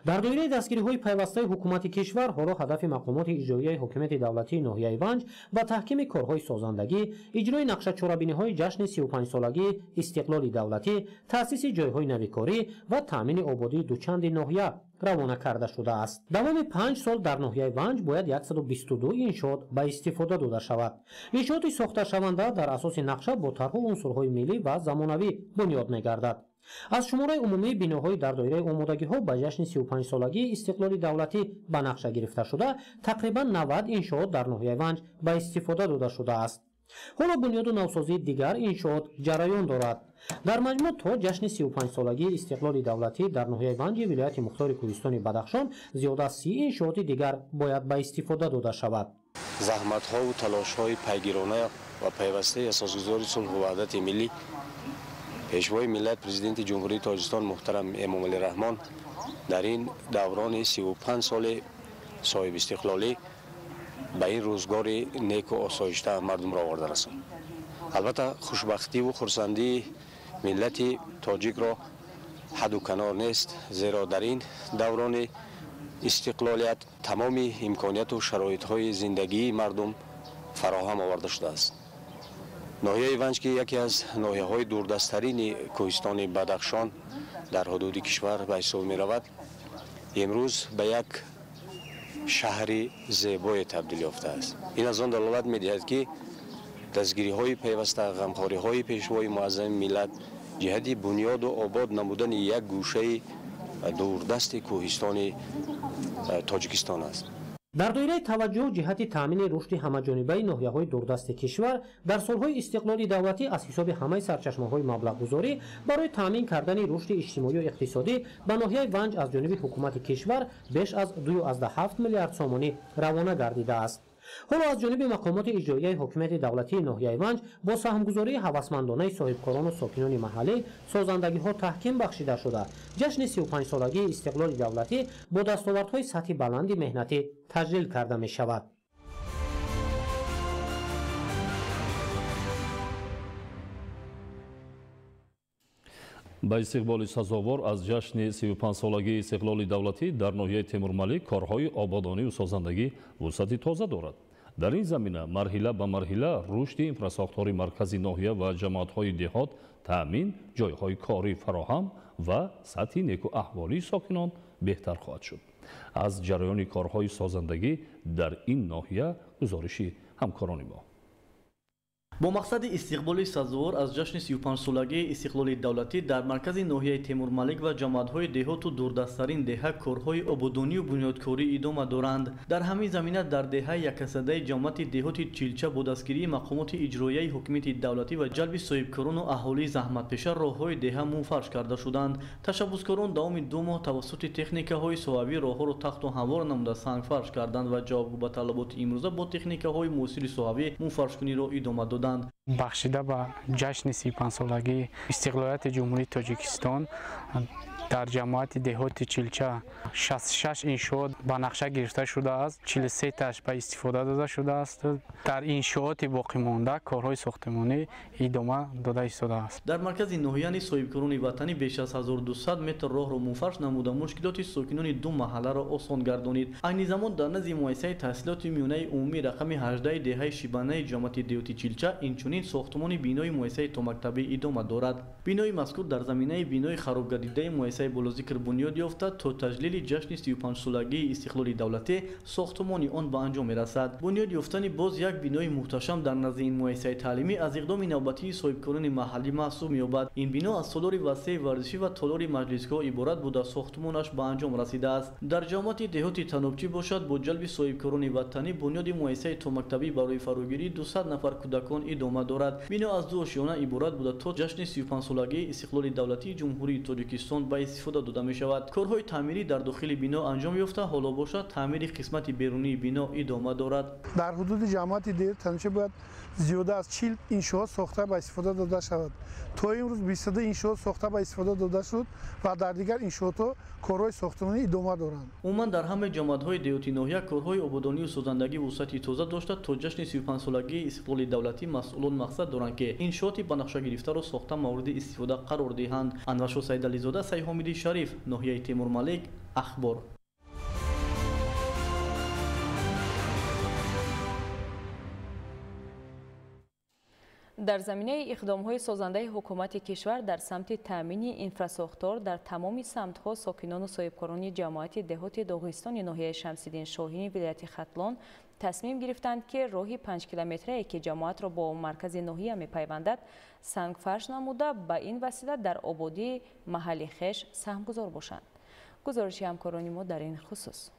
Дар доираи дастгириҳои пайвастаи ҳукумати кишвар ҳоло ҳадафи мақомоти иҷроияи ҳокимияти давлатии ноҳияи Ванҷ ба таҳкими корҳои созандагӣ, иҷрои нақшачорабиниҳои ҷашни 35-солагии истиқлоли давлатӣ, таъсиси ҷойҳои навикорӣ ва таъмини ободии дучанди ноҳия равона карда шудааст. Давоми 5 сол дар ноҳияи Ванҷ бояд 122 иншоот ба истифода дода шавад. Иншооти сохташаванда дар асоси нақша бо тарҳу унсурҳои миллӣ ва замонавӣ бунёд мегардад. Аз шумораи умумии биноҳои дар доираи омодагиҳо ба ҷашни 35-солагии истиқлоли давлатӣ ба нақша гирифта шуда, тақрибан 90 иншоот дар ноҳияи Ванҷ ба истифода дода шудааст. Ҳоло бунёду навсозии дигар иншоот ҷараён дорад. Дар маҷмӯъ то ҷашни 35-солагии истиқлоли давлатӣ дар ноҳияи Ванҷи вилояти мухтори Кӯҳистони Бадахшон зиёда аз 30 иншооти дигар бояд ба истифода дода шавад. Заҳматҳову талошҳои пайгирона ва пайвастаи асосгузори сулҳу ваҳдати миллӣ, Пешвои миллат, Президенти Ҷумҳурии Тоҷикистон муҳтарам Эмомалӣ Раҳмон дар ин даврони 35 соли соҳибистиқлолӣ ба ин рӯзгори неку осоишта мардумро оварда расонд. Албатта, хушбахтиву хурсандии миллати тоҷикро ҳадду канор нест, зеро дар ин даврони истиқлолият тамоми имконияту шароитҳои зиндагии мардум фароҳам оварда шудааст. Ноҳияи Ванҷ, ки яке аз ноҳияҳои дурдасттарини кӯҳистони Бадахшон дар ҳудуди кишвар ба ҳисоб меравад, имрӯз ба як шаҳри зебое табдил ёфтааст. Ин аз он далолат медиҳад, ки дастгириҳои пайваста, ғамхориҳои пешвои муаззами миллат ҷиҳати бунёду обод намудани як гӯшаи дурдасти кӯҳистони Тоҷикистон аст. Дар доираи таваҷҷӯҳ ҷиҳати таъмини рушди ҳамаҷонибаи ноҳияҳои дурдасти кишвар дар солҳои истиқлоли давлатӣ аз ҳисоби ҳамаи сарчашмаҳои маблағгузорӣ барои таъмин кардани рушди иҷтимоию иқтисодӣ ба ноҳияи Ванҷ аз ҷониби ҳукумати кишвар беш аз 2,7 миллиард сомонӣ равона гардидааст. Ҳоло аз ҷониби мақомоти иҷроияи ҳокимияти давлатии ноҳияи Ванҷ бо саҳмгузории ҳавасмандонаи соҳибкорону сокинони маҳаллӣ созандагиҳо таҳким бахшида шуда, ҷашни 35-солагии истиқлоли давлатӣ бо дастовардҳои сатҳи баланди меҳнатӣ таҷлил карда мешавад. Ба истиқболи сазовор аз ҷашни 35-солагии истиқлоли давлатӣ дар ноҳияи Темурмалик корҳои ободонию созандагӣ вусъати тоза дорад. Дар ин замина марҳила ба марҳила рушди инфрасохтори маркази ноҳия ва ҷамоатҳои деҳот таъмин, ҷойҳои корӣ фароҳам ва сатҳи некуаҳволии сокинон беҳтар хоҳад шуд. Аз ҷараёни корҳои созандагӣ дар ин ноҳия гузориши ҳамкорони мо. Бо мақсади истиқболи сазовор аз ҷашни 35-солагии истиқлоли давлатӣ дар маркази ноҳияи Темурмалик ва ҷамоатҳои деҳоту дурдасттарин деҳа корҳои ободонию бунёдкорӣ идома доранд. Дар ҳамин замина дар деҳаи якасадаи ҷамоати деҳоти Чилча бо дастгирии мақомоти иҷроияи ҳукумати давлатӣ ва ҷалби соҳибкорону аҳолии заҳматпеша роҳҳои деҳа мунфарш карда шуданд. Ташаббускорон давоми 2 моҳ тавассути техникаҳои соҳавӣ роҳҳоро тахту ҳамвор намуда сангфарш карданд ва ҷавобгӯ ба талаботи имрӯза бо техникаҳои муосири соҳавӣ мунфаршкуниро идома доданд. Бахшида ба ҷашни 35-солагии истиқлолияти Ҷумҳурии Тоҷикистон дар ҷамоати деҳоти Чилча 66 иншоот ба нақша гирифта шудааст, 43-таш ба истифода дода шудааст. Дар иншооти боқимонда корҳои сохтмонӣ идома дода истодааст. Дар маркази ноҳия низ соҳибкорони ватанӣ беш аз 1200 метр роҳро мунфарш намуда мушкилоти сокинони ду маҳалларо осон гардонид. Айни замон дар назди муассисаи таҳсилоти миёнаи умумӣ рақами 18 деҳаи Шибанаи ҷамоати деҳоти Чилча инчунин сохтмони бинои муассисаи томактабӣ идома дорад. Бинои мазкур дар заминаи бинои харобгардидаи муассисаи болозикр бунёд ёфта то таҷлили ҷашни 35-солагии истиқлоли давлатӣ сохтмони он ба анҷом мерасад. Бунёд ёфтани боз як бинои муҳташам дар назди ин муассисаи таълимӣ аз иқдоми навбатии соҳибкорони маҳаллӣ маҳсуб меёбад. Ин бино аз толори васеи варзишӣ ва толори маҷлисгоҳ иборат буда сохтмонаш ба анҷом расидааст. Дар ҷамоати деҳоти Танобчӣ бошад бо ҷалби соҳибкорони ватанӣ бунёди муассисаи томактабӣ барои фарогирии 200 нафар кӯдакон идома дорад. Бино аз ду ошёна иборат буда то ҷашни 35-солагии истиқлоли давлатии Ҷумҳурии Тоҷикистон ба истифода дода мешавад. Корҳои таъмирӣ дар дохили бино анҷом ёфта, ҳоло бошад таъмири қисмати берунии бино идома дорад. Дар ҳудуди ҷамоати деҳоти Танобчӣ бояд зиёда аз 40 иншоот сохта ба истифода дода шавад. То имрӯз 22 иншоот сохта ба истифода дода шуд ва дар дигар иншоотҳо корҳои сохтмонӣ идома доранд. Умуман дар ҳамаи ҷамоатҳои деҳоти ноҳия корҳои ободонию созандагӣ вусъати тоза дошта то ҷашни 35-солагии истиқлоли давлатӣ масъулон мақсад доранд, ки иншооти ба нақша гирифтаро сохта мавриди истифода қарор диҳанд. Анваршо Саидализода, Сайҳомиди Шариф, ноҳияи Темурмалик, Ахбор. Дар заминаи иқдомҳои созандаи ҳукумати кишвар дар самти таъмини инфрасохтор дар тамоми самтҳо сокинону соҳибкорони ҷамоати деҳоти Доғистони ноҳияи Шамсиддин Шоҳини вилояти Хатлон тасмим гирифтанд, ки роҳи 5 километрае, ки ҷамоатро бо маркази ноҳия мепайвандад, сангфарш намуда ба ин васила дар ободии маҳалли хеш саҳмгузор бошанд. Гузориши ҳамкорони мо дар ин хусус.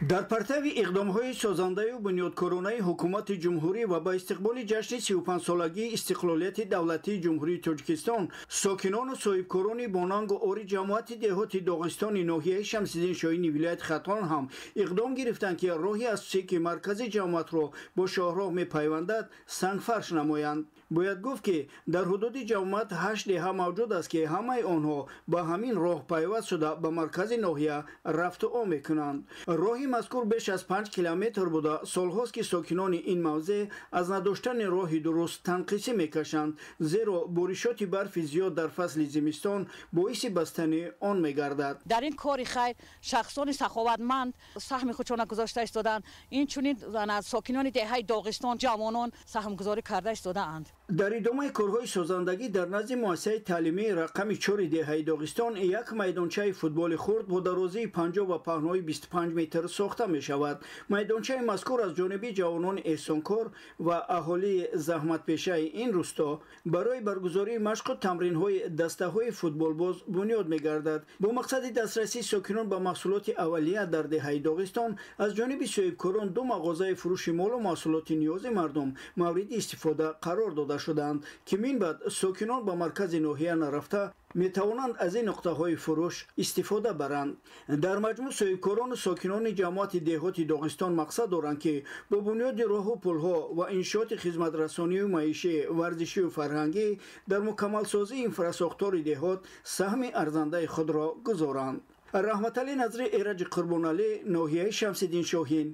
Дар партави иқдомҳои созандаю бунёдкоронаи ҳукумати ҷумҳурӣ ва ба истиқболи ҷашни 35-солагии истиқлолияти давлатии Ҷумҳурии Тоҷикистон сокинону соҳибкорони бонангу ори ҷамоати деҳоти Доғистони ноҳияи Шамсиддин Шоҳини вилояти Хатлон ҳам иқдом гирифтанд, ки роҳи асосие, ки маркази ҷамоатро бо шоҳроҳ мепайвандад, сангфарш намоянд. Бояд гуфт, ки дар ҳудуди ҷамоат 8 деҳа мавҷуд аст, ки ҳамаи онҳо ба ҳамин роҳ пайваст шуда ба маркази ноҳия рафту ом мекунанд. Роҳи мазкур беш аз 5 километр буда солҳост, ки сокинони ин мавзеъ аз надоштани роҳи дуруст танқисӣ мекашанд, зеро боришоти барфи зиёд дар фасли зимистон боиси бастани он мегардад. Дар ин кори хайр шахсони саховатманд саҳми худшона гузошта истодаанд. Инчунин сокинони деҳаи Доғистон, ҷавонон саҳмгузорӣ карда истодаанд. Дар идомаи корҳои созандагӣ дар назди муассисаи таълимии рақами 4 деҳаи Доғистон як майдончаи футболи хурд бо дарозии 50 ва паҳнои 25 метр сохта мешавад. Майдончаи мазкур аз ҷониби ҷавонони эҳсонкор ва аҳолии заҳматпешаи ин рӯсто барои баргузории машқу тамринҳои дастаҳои футболбоз бунёд мегардад. Бо мақсади дастрасии сокинон ба маҳсулоти аввалия дар деҳаи Доғистон аз ҷониби соҳибкорон ду мағозаи фурӯши молу маҳсулоти ниёзи мардум мавриди истифода қарор дода шуданд, ки минбаъд сокинон ба маркази ноҳия нарафта метавонанд аз ин нуқтаҳои фурӯш истифода баранд. Дар маҷмӯъ соҳибкорону сокинони ҷамоати деҳоти Доғистон мақсад доранд, ки бо бунёди роҳу пулҳо ва иншооти хизматрасонию маишӣ, варзишию фарҳангӣ дар мукаммалсозии инфрасохтори деҳот саҳми арзандаи худро гузоранд. Раҳматалӣ Назри, Эраҷи Қурбоналӣ, ноҳияи Шамсиддин Шоҳин,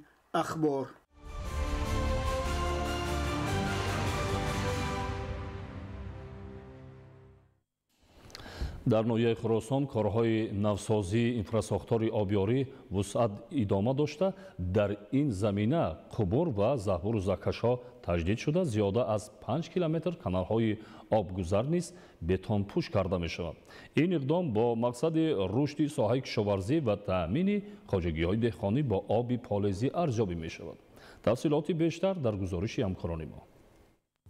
Ахбор. Дар ноҳияи Хуросон корҳои навсозии инфрасохтори обёрӣ вусъат идома дошта, дар ин замина қубур ва заҳбуру заҳкашҳо таҷдид шуда, зиёда аз 5 километр каналҳои обгузар низ бетонпӯш карда мешавад. Ин иқдом бо мақсади рушди соҳаи кишоварзӣ ва таъмини хоҷагиҳои деҳқонӣ бо оби полезӣ арзёбӣ мешавад. Тафсилоти бештар дар гузориши ҳамкорони мо.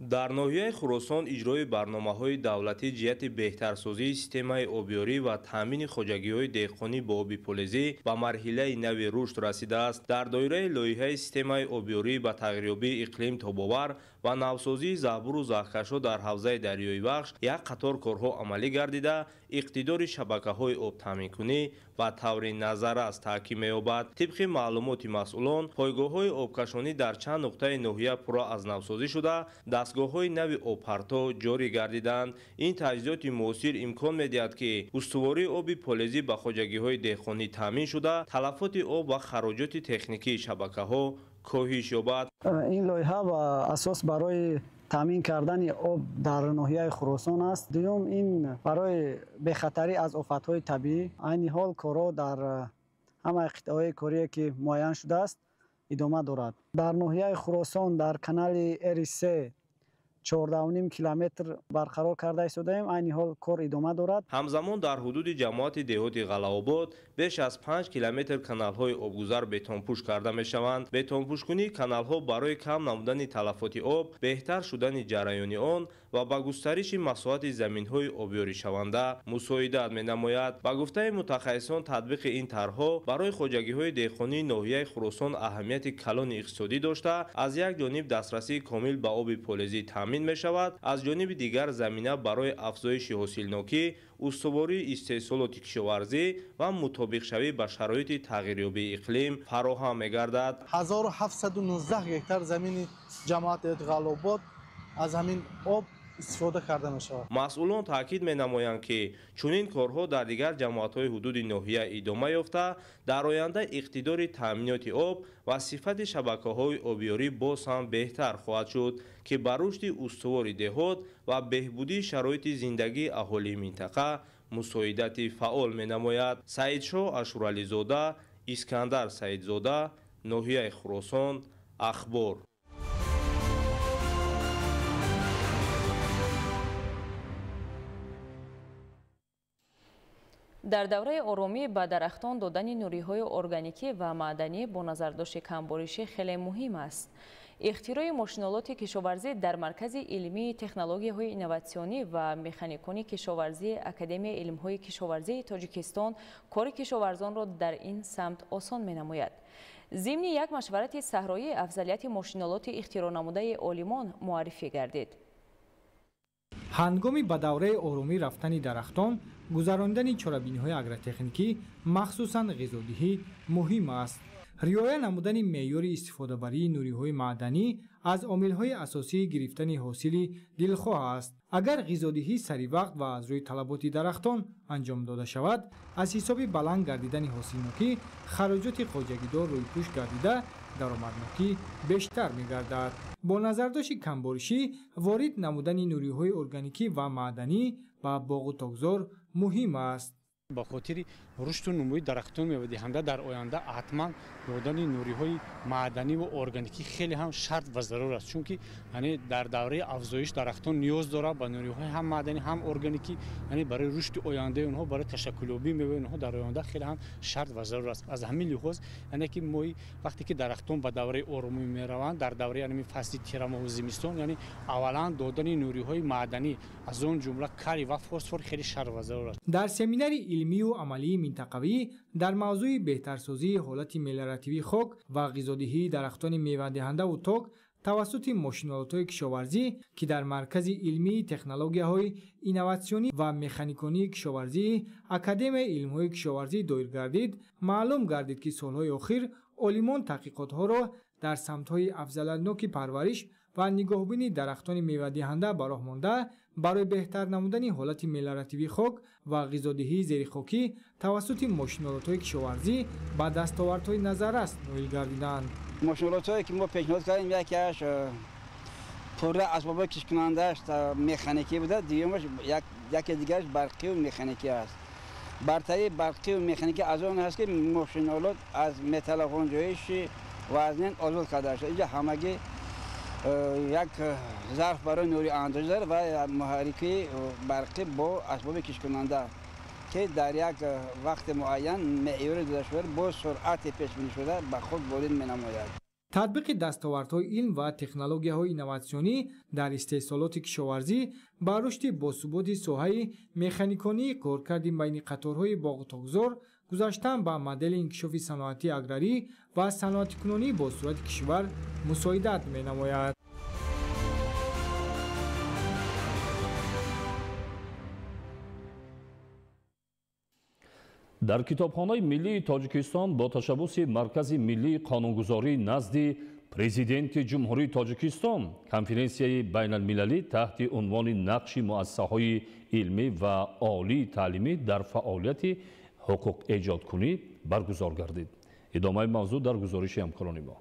Дар ноҳияи Хуросон иҷрои барномаҳои давлатӣ ҷиҳати беҳтарсозии системаи обёрӣ ва таъмини хоҷагиҳои деҳқонӣ бо оби полезӣ ба марҳилаи нави рушд расидааст. Дар доираи лоиҳаи системаи обёрӣ ба тағйирёбии иқлим тобовар ва навсозии заҳбуру заҳкашҳо дар ҳавзаи дарёи Вахш як қатор корҳо амалӣ гардида, иқтидори шабакаҳои обтаъминкунӣ ба таври назаррас таҳким меёбад. Тибқи маълумоти масъулон, пойгоҳҳои обкашонӣ дар чанд нуқтаи ноҳия пурра аз навсозӣ шуда, дастгоҳҳои нави обпарто ҷорӣ гардиданд. Ин таҷҳизоти муосир имкон медиҳад, ки устувории оби полезӣ ба хоҷагиҳои деҳқонӣ таъмин шуда, талафоти об ва хароҷоти техникии шабакаҳо коҳиш ёбад. Ин лоиҳа ба асос барои таъмин кардани об дар ноҳияи Хуросон аст. Дуюм, ин барои бехатарӣ аз офатҳои табиӣ. Айни ҳол корҳо дар ҳамаи қитъаҳои корие, ки муайян шудааст, идома дорад. Дар ноҳияи Хуросон дар канали Р3 14.5 километр барқарор карда истодаем. Айни ҳол кор идома дорад. Ҳамзамон дар ҳудуди ҷамоати деҳоти Ғалаобод беш аз 5 километр каналҳои обгузар бетонпӯш карда мешаванд. Бетонпӯшкунии каналҳо барои кам намудани талафоти об, беҳтар шудани ҷараёни он ва ба густариши масоҳати заминҳои обёришаванда мусоидат менамояд. Ба гуфтаи мутахассисон, татбиқи ин тарҳҳо барои хоҷагиҳои деҳқонии ноҳияи Хуросон аҳамияти калони иқтисодӣ дошта, аз як ҷониб дастрасии комил ба оби полезӣ таъмин мешавад, аз ҷониби дигар замина барои афзоиши ҳосилнокӣ, устувории истеҳсолоти кишоварзӣ ва мутобиқшавӣ ба шароити тағйирёбии иқлим фароҳам мегардад. 1719 гектар замини ҷамоати Ғалобод аз ҳамин об истифода карда мешавад. Масъулон таъкид менамоянд, ки чунин корҳо дар дигар ҷамоатҳои ҳудуди ноҳия идома ёфта, дар оянда иқтидори таъминоти об ва сифати шабакаҳои обёрӣ боз ҳам беҳтар хоҳад шуд, ки ба рушди устувори деҳот ва беҳбудии шароити зиндагии аҳолии минтақа мусоидати фаъол менамояд. Саидшоҳ Ашурализода, Искандар Саидзода, ноҳияи Хуросон, Ахбор. Дар давраи оромӣ ба дарахтон додани нуриҳои органикӣ ва маъданӣ бо назардошти камборишӣ хеле муҳим аст. Ихтирои мошинолоти кишоварзӣ дар Маркази илмии технологияҳои инноватсионӣ ва механикони кишоварзии Академияи илмҳои кишоварзии Тоҷикистон кори кишоварзонро дар ин самт осон менамояд. Зимни як машварати саҳроӣ афзалияти мошинолоти ихтироънамудаи олимон муаррифӣ гардид. Ҳангоми ба давраи оромӣ рафтани дарахтон, гузарондани чорабиниҳои агротехникӣ, махсусан ғизодиҳӣ, муҳим аст. Риоя намудани меъёри истифодабарии нуриҳои маъданӣ аз омилҳои асосии гирифтани ҳосили дилхоҳ аст. Агар ғизодиҳӣ саривақт ва аз рӯи талаботи дарахтон анҷом дода шавад, аз ҳисоби баланд гардидани ҳосилнокӣ хароҷоти хоҷагидор рӯйпӯш гардида, даромаднокӣ бештар мегардад. Бо назардошти камборишӣ, ворид намудани нуриҳои органикӣ ва маъданӣ ба боғу токзор муҳим аст. Ба хотири рушду нумӯи дарахтони мевадиҳанда дар оянда ҳатман додани нуриҳои маъданӣ ва органикӣ хеле ҳам шарт ва зарур аст, чунки яъне дар давраи афзоиш дарахтон ниёз дорад ба нуриҳои ҳам маъданӣ ҳам органикӣ, яъне барои рушди ояндаи онҳо, барои ташаккулёбии меваи онҳо дар оянда хеле ҳам шарт ва зарур аст. Аз ҳамин лиҳоз яъне ки мо вақте ки дарахтон ба давраи оромӣ мераванд, дар давраи яъне фасли тирамоҳу зимистон, яъне аввалан додани нуриҳои маъданӣ аз он ҷумла калий ва фосфор хеле шарт ва зарур аст. Дар семинари илмию амалии минтақавӣ дар мавзӯи беҳтарсозии ҳолати мелиоративии хок ва ғизодиҳии дарахтони мевадиҳандаву ток тавассути мошинолотҳои кишоварзӣ, ки дар Маркази илмии технологияҳои инноватсионӣ ва механиконии кишоварзии Академияи илмҳои кишоварзӣ доир гардид, маълум гардид, ки солҳои охир олимон таҳқиқотҳоро дар самтҳои афзалиятноки парвариш ва нигоҳубини дарахтони мевадиҳанда ба роҳ монда, барои беҳтар намудани ҳолати мелиоративии хок ва ғизодиҳии зерихокӣ тавассути мошинолотҳои кишоварзӣ ба дастовардҳои назаррас ноил гардиданд. Мошинолотҳое ки мо пешниҳод кардем, якеаш пурра асбобҳои кишткунандааш механикӣ буда, дуюмаш яке дигараш барқию механикӣ аст. Бартарии барқию механикӣ аз он аст, ки мошинолот аз металлоғунҷоиши вазнин озод карда шуда. Инҷа ҳамагӣ як зарф барои нури андозӣ дорад ва муҳаррики барқӣ бо асбоби кишткунанда, ки дар як вақти муайян меъёри додашуда бо суръати пешбинишуда ба хок ворид менамояд. Татбиқи дастовардҳои илм ва технологияҳои инноватсионӣ дар истеҳсолоти кишоварзӣ ба рушди босуботи соҳаи механиконии коркарди байни қаторҳои боғу токзор, гузаштан ба модели инкишофи саноатии аграрӣ ва саноатикунонии босуръати кишвар мусоидат менамояд. Дар Китобхонаи миллии Тоҷикистон бо ташаббуси Маркази миллии қонунгузорӣ назди Президенти Ҷумҳурии Тоҷикистон конференсияи байналмилалӣ таҳти унвони нақши муассисаҳои илмӣ ва олии таълимӣ дар фаъолияти ҳуқуқэҷодкунӣ баргузор гардид. Идомаи мавзӯъ дар гузориши ҳамкорони мо.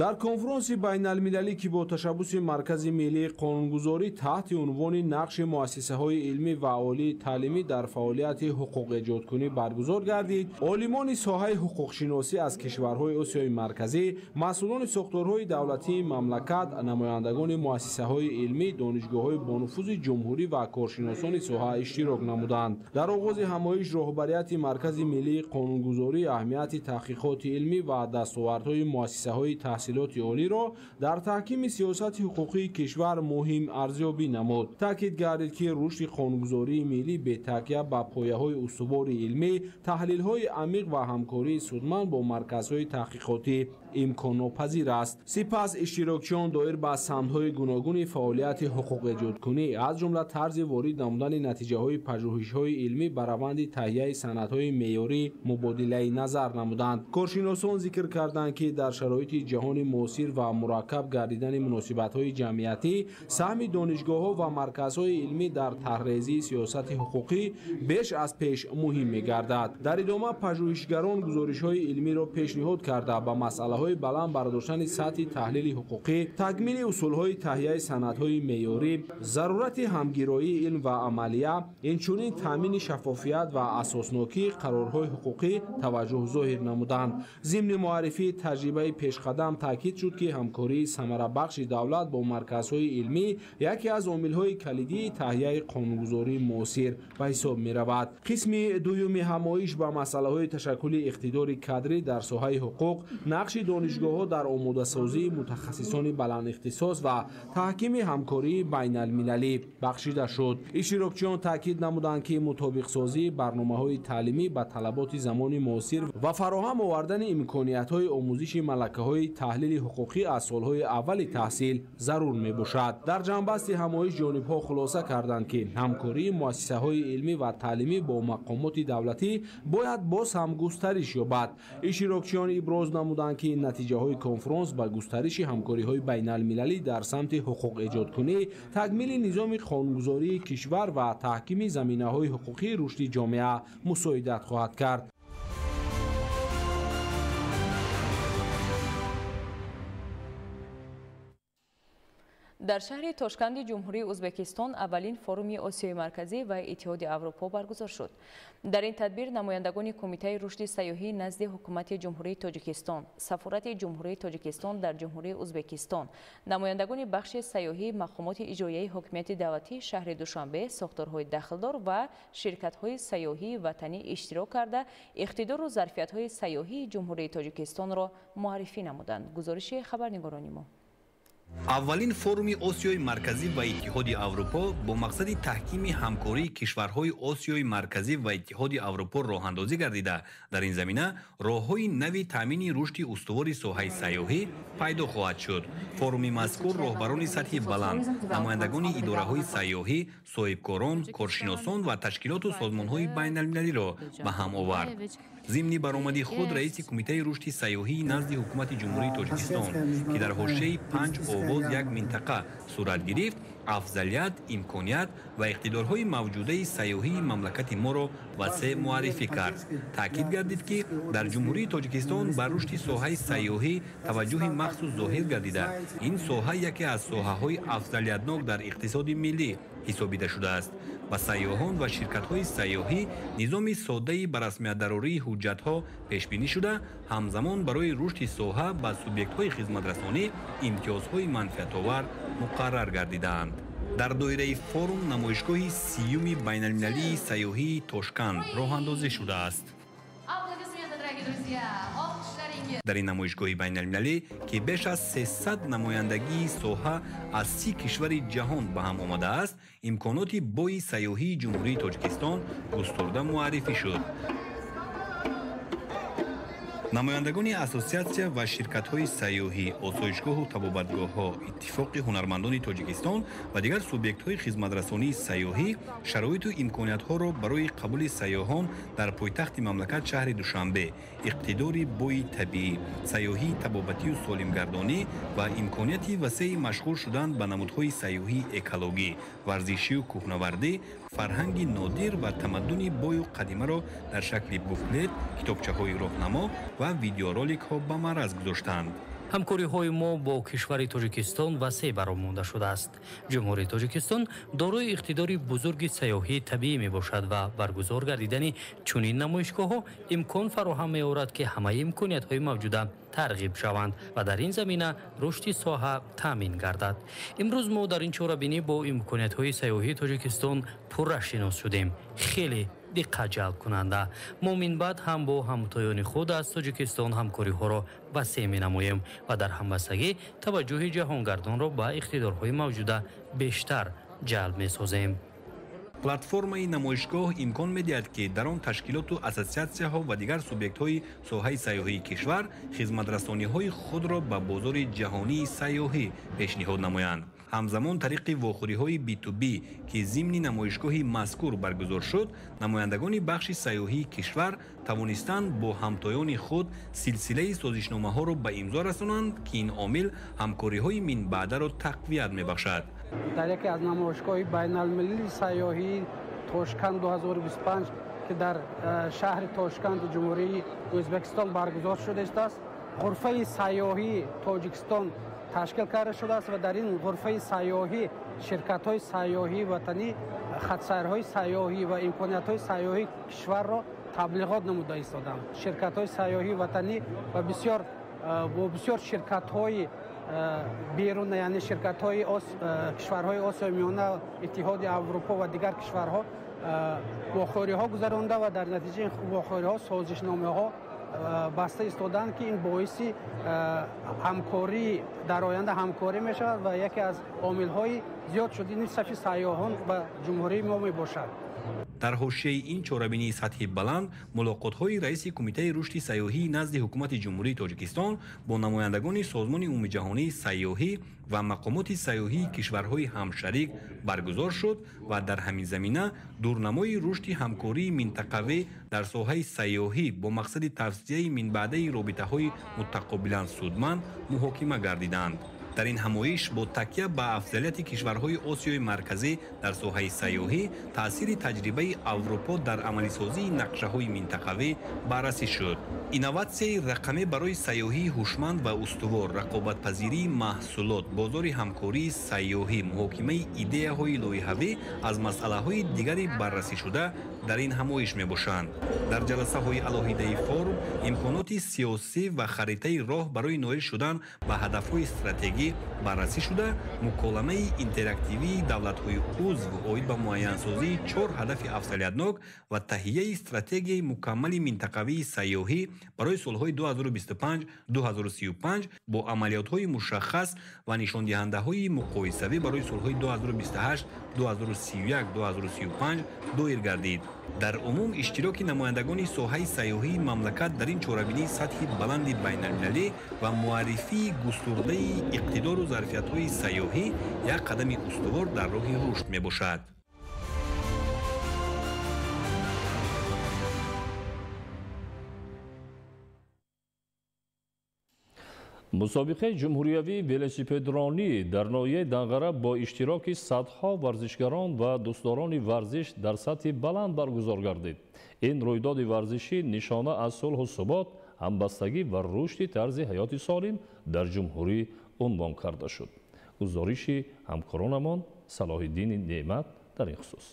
Дар конфронси байналмилалӣ, ки бо ташаббуси Маркази миллии қонунгузорӣ таҳти унвони нақши муассисаҳои илмӣ ва олии таълимӣ дар фаъолияти ҳуқуқэҷодкунӣ баргузор гардид, олимони соҳаи ҳуқуқшиносӣ аз кишварҳои Осиёи Марказӣ, масъулони сохторҳои давлатии мамлакат, намояндагони муассисаҳои илмӣ, донишгоҳҳои бонуфузи ҷумҳурӣ ва коршиносони соҳа иштирок намуданд. Дар оғози ҳамоиш роҳбарияти Маркази миллии қонунгузорӣ аҳамияти таҳқиқоти илмӣ ва дастовардҳои муассисаҳои таҳсилоти олиро дар таҳкими сиёсати ҳуқуқии кишвар муҳим арзёбӣ намуд. Таъкид гардид, ки рушди қонунгузории миллӣ бетакя ба пояҳои устувори илмӣ, таҳлилҳои амиқ ва ҳамкории судманд бо марказҳои таҳқиқотӣ имконнопазир аст. Сипас иштирокчиён доир ба самтҳои гуногуни фаъолияти ҳуқуқэҷодкунӣ, аз ҷумла тарзи ворид намудани натиҷаҳои пажӯҳишҳои илмӣ ба раванди таҳияи санадҳои меъёрӣ мубодилаи назар намуданд. Коршиносон зикр карданд, ки дар шароити ҷаҳони муосир ва мураккаб гардидани муносибатҳои ҷамъиятӣ, саҳми донишгоҳҳо ва марказҳои илмӣ дар тарҳрезии сиёсати ҳуқуқӣ беш аз пеш муҳим мегардад. Дар идома пажӯҳишгарон гузоришҳои илмиро пешниҳод карда, ба масъалаҳои баланд бардоштани сатҳи таҳлили ҳуқуқӣ, такмили усулҳои таҳияи санадҳои меъёрӣ, зарурати ҳамгироии илм ва амалия, инчунин таъмини шаффофият ва асоснокии қарорҳои ҳуқуқӣ таваҷҷӯҳ зоҳир намуданд. Зимни муаррифии таҷрибаи пешқадам таъкид шуд, ки ҳамкории самарабахши давлат бо марказҳои илмӣ яке аз омилҳои калидии таҳияи қонунгузории муосир ба ҳисоб меравад. Қисми дуюми ҳамоиш ба масъалаҳои ташаккули иқтидори кадрӣ дар соҳаи ҳуқуқ, нақши донишгоҳҳо дар омодасозии мутахассисони баландихтисос ва таҳкими ҳамкории байналмилалӣ бахшида шуд. Иштирокчиён таъкид намуданд, ки мутобиқсозии барномаҳои таълимӣ ба талаботи замони муосир ва фароҳам овардани имкониятҳои омӯзиши малакаҳои таҳлили ҳуқуқӣ аз солҳои аввали таҳсил зарур мебошад. Дар ҷанбасти ҳамоиш ҷонибҳо хулоса карданд, ки ҳамкории муассисаҳои илмӣ ва таълимӣ бо мақомоти давлатӣ бояд боз ҳам густариш ёбад. Иштирокчиён иброз намуданд, ки натиҷаҳои конфронс ба густариши ҳамкориҳои байналмилалӣ дар самти ҳуқуқэҷодкунӣ, такмили низоми қонунгузории кишвар ва таҳкими заминаҳои ҳуқуқии рушди ҷомеа мусоидат хоҳад кард. Дар шаҳри Тошканди Ҷумҳурии Ӯзбекистон аввалин форуми Осиёи Марказӣ ва Иттиҳоди Аврупо баргузор шуд. Дар ин тадбир намояндагони Кумитаи рушди сайёҳӣ назди Ҳукумати Ҷумҳурии Тоҷикистон, Сафорати Ҷумҳурии Тоҷикистон дар Ҷумҳурии Ӯзбекистон, намояндагони бахши сайёҳӣ, мақомоти иҷроияи ҳокимияти давлатии шаҳри Душанбе, сохторҳои дахлдор ва ширкатҳои сайёҳии ватанӣ иштирок карда, иқтидору зарфиятҳои сайёҳии Ҷумҳурии Тоҷикистонро муаррифӣ намуданд. Гузориши хабарнигорони мо. Аввалин форуми Осиёи Марказӣ ва Иттиҳоди Аврупо бо мақсади таҳкими ҳамкории кишварҳои Осиёи Марказӣ ва Иттиҳоди Аврупо роҳандозӣ гардида, дар ин замина роҳҳои нави таъмини рушди устувори соҳаи сайёҳӣ пайдо хоҳад шуд. Форуми мазкур роҳбарони сатҳи баланд, намояндагони идораҳои сайёҳӣ, соҳибкорон, коршиносон ва ташкилоту созмонҳои байналмилалиро ба ҳам овард. Зимни баромади худ раиси Кумитаи рушди сайёҳии назди Ҳукумати Ҷумҳурии Тоҷикистон, ки дар ҳошияи 5 овоз як минтақа сурат гирифт, афзалият, имконият ва иқтидорҳои мавҷудаи сайёҳии мамлакати моро васеъ муаррифӣ кард. Таъкид гардид, ки дар Ҷумҳурии Тоҷикистон ба рушди соҳаи сайёҳӣ таваҷҷӯҳи махсус зоҳир гардида, ин соҳа яке аз соҳаҳои афзалиятнок дар иқтисоди миллӣ ҳисобида шудааст. Ба сайёҳон ва ширкатҳои сайёҳӣ низоми соддаи ба расмиятдарории ҳуҷҷатҳо пешбинӣ шуда, ҳамзамон барои рушди соҳа ба субъектҳои хизматрасонӣ имтиёзҳои манфиатовар муқаррар гардидаанд. Дар доираи форум намоишгоҳи 30-юми байналмилалии сайёҳии Тошканд роҳандозӣ шудааст. Дар ин намоишгоҳи байналмилалӣ, ки беш аз 300 намояндагии соҳа аз 30 кишвари ҷаҳон ба ҳам омадааст, имконоти бои сайёҳии Ҷумҳурии Тоҷикистон густурда муаррифӣ шуд. Намояндагони ассотсиатсия ва ширкатҳои сайёҳӣ, осоишгоҳу табобатгоҳҳо, Иттифоқи ҳунармандони Тоҷикистон ва дигар субъектҳои хизматрасонии сайёҳӣ шароиту имкониятҳоро барои қабули сайёҳон дар пойтахти мамлакат шаҳри Душанбе, иқтидори бои табиӣ, сайёҳии табобатию солимгардонӣ ва имконияти васеи машғул шудан ба намудҳои сайёҳии экологӣ, варзишию кӯҳнавардӣ, фарҳанги нодир ва тамаддуни бою қадимаро дар шакли буклет, китобчаҳои роҳнамо ва видеороликҳо ба маъраз гузоштанд. Ҳамкориҳои мо бо кишвари Тоҷикистон васеъ баромонда шудааст. Ҷумҳурии Тоҷикистон дорои иқтидори бузурги сайёҳии табиӣ мебошад ва баргузор гардидани чунин намоишгоҳҳо имкон фароҳам меорад, ки ҳамаи имкониятҳои мавҷуда тарғиб шаванд ва дар ин замина рушди соҳа таъмин гардад. Имрӯз мо дар ин чорабинӣ бо имкониятҳои сайёҳии Тоҷикистон пурра шинос шудем. Хеле диққат ҷалбкунанда. Мо минбаъд ҳам бо ҳамтоёни худ аз Тоҷикистон ҳамкориҳоро васеъ менамоем ва дар ҳамбастагӣ таваҷҷӯҳи ҷаҳонгардонро ба иқтидорҳои мавҷуда бештар ҷалб месозем. Платформаи намоишгоҳ имкон медиҳад, ки дар он ташкилоту ассотсиатсияҳо ва дигар субъектҳои соҳаи сайёҳии кишвар хизматрасониҳои худро ба бозори ҷаҳонии сайёҳӣ пешниҳод намоянд. Ҳамзамон тариқи вохӯриҳои B2B, ки зимни намоишгоҳи мазкур баргузор шуд, намояндагони бахши сайёҳии кишвар тавонистанд бо ҳамтоёни худ силсилаи созишномаҳоро ба имзо расонанд, ки ин омил ҳамкориҳои минбаъдаро тақвият мебахшад. Дар яке аз намоишгоҳи байналмилалии сайёҳии Тошканд 2025, ки дар шаҳри Тошканди Ҷумҳурии Ӯзбекистон баргузор шудааст, ғурфаи сайёҳии Тоҷикистон ташкил карда шудааст ва дар ин ғурфаи сайёҳӣ ширкатҳои сайёҳии ватанӣ хатсайрҳои сайёҳӣ ва имкониятҳои сайёҳии кишварро таблиғот намуда истоданд. Ширкатҳои сайёҳии ватанӣ ва бо бисёр ширкатҳои берун, яъне ширкатҳои кишварҳои Осиёи Миёна, Иттиҳоди Аврупо ва дигар кишварҳо вохӯриҳо гузаронда ва дар натиҷаи вохӯриҳо созишномаҳо баста истоданд, ки ин боиси ҳамкорӣ дар оянда ҳамкорӣ мешавад ва яке аз омилҳои зиёд шудани сафи сайёҳон ба ҷумҳурии мо мебошад. Дар ҳошияи ин чорабинии сатҳи баланд мулоқотҳои раиси Кумитаи рушди сайёҳии назди Ҳукумати Ҷумҳурии Тоҷикистон бо намояндагони Созмони умумиҷаҳонии сайёҳӣ ва мақомоти сайёҳии кишварҳои ҳамшарик баргузор шуд ва дар ҳамин замина дурнамои рушди ҳамкории минтақавӣ дар соҳаи сайёҳӣ бо мақсади тавсияи минбаъдаи робитаҳои мутақобилан судманд муҳокима гардиданд. Дар ин ҳамоиш бо такя ба афзалияти кишварҳои Осиёи Марказӣ дар соҳаи сайёҳӣ таъсири таҷрибаи Аврупо дар амалисозии нақшаҳои минтақавӣ баррасӣ шуд. Инноватсияи рақамӣ барои сайёҳии ҳушманд ва устувор, рақобатпазирии маҳсулот, бозори ҳамкории сайёҳӣ, муҳокимаи идеяҳои лоиҳавӣ аз масъалаҳои дигари баррасӣшуда дар ин ҳамоиш мебошанд. Дар ҷаласаҳои алоҳидаи форум имконоти сиёсӣ ва харитаи роҳ барои ноил шудан ба ҳадафҳои стратегӣ баррасӣ шуда, муколамаи интерактивии давлатҳои узв оид ба муайянсозии 4 ҳадафи афзалиятнок ва таҳияи стратегияи мукаммали минтақавии сайёҳӣ барои солҳои 2025-2035 бо амалиётҳои мушаххас ва нишондиҳандаҳои муқоисавӣ барои солҳои 2028, 2031, 2035 доир гардид. Дар умум иштироки намояндагони соҳаи сайёҳии мамлакат дар ин чорабинии сатҳи баланди байналмилалӣ ва муаррифии густурдаи иқтидору зарфиятҳои сайёҳӣ як қадами устувор дар роҳи рушд мебошад. Мусобиқаи ҷумҳуриявии велосипедронӣ дар ноҳияи Данғара бо иштироки садҳо варзишгарон ва дӯстдорони варзиш дар сатҳи баланд баргузор гардид. Ин рӯйдоди варзишӣ нишона аз сулҳу субот, ҳамбастагӣ ва рушди тарзи ҳаёти солим дар ҷумҳурӣ унвон карда шуд. Гузориши ҳамкоронамон Салоҳиддини Неъмат дар ин хусус.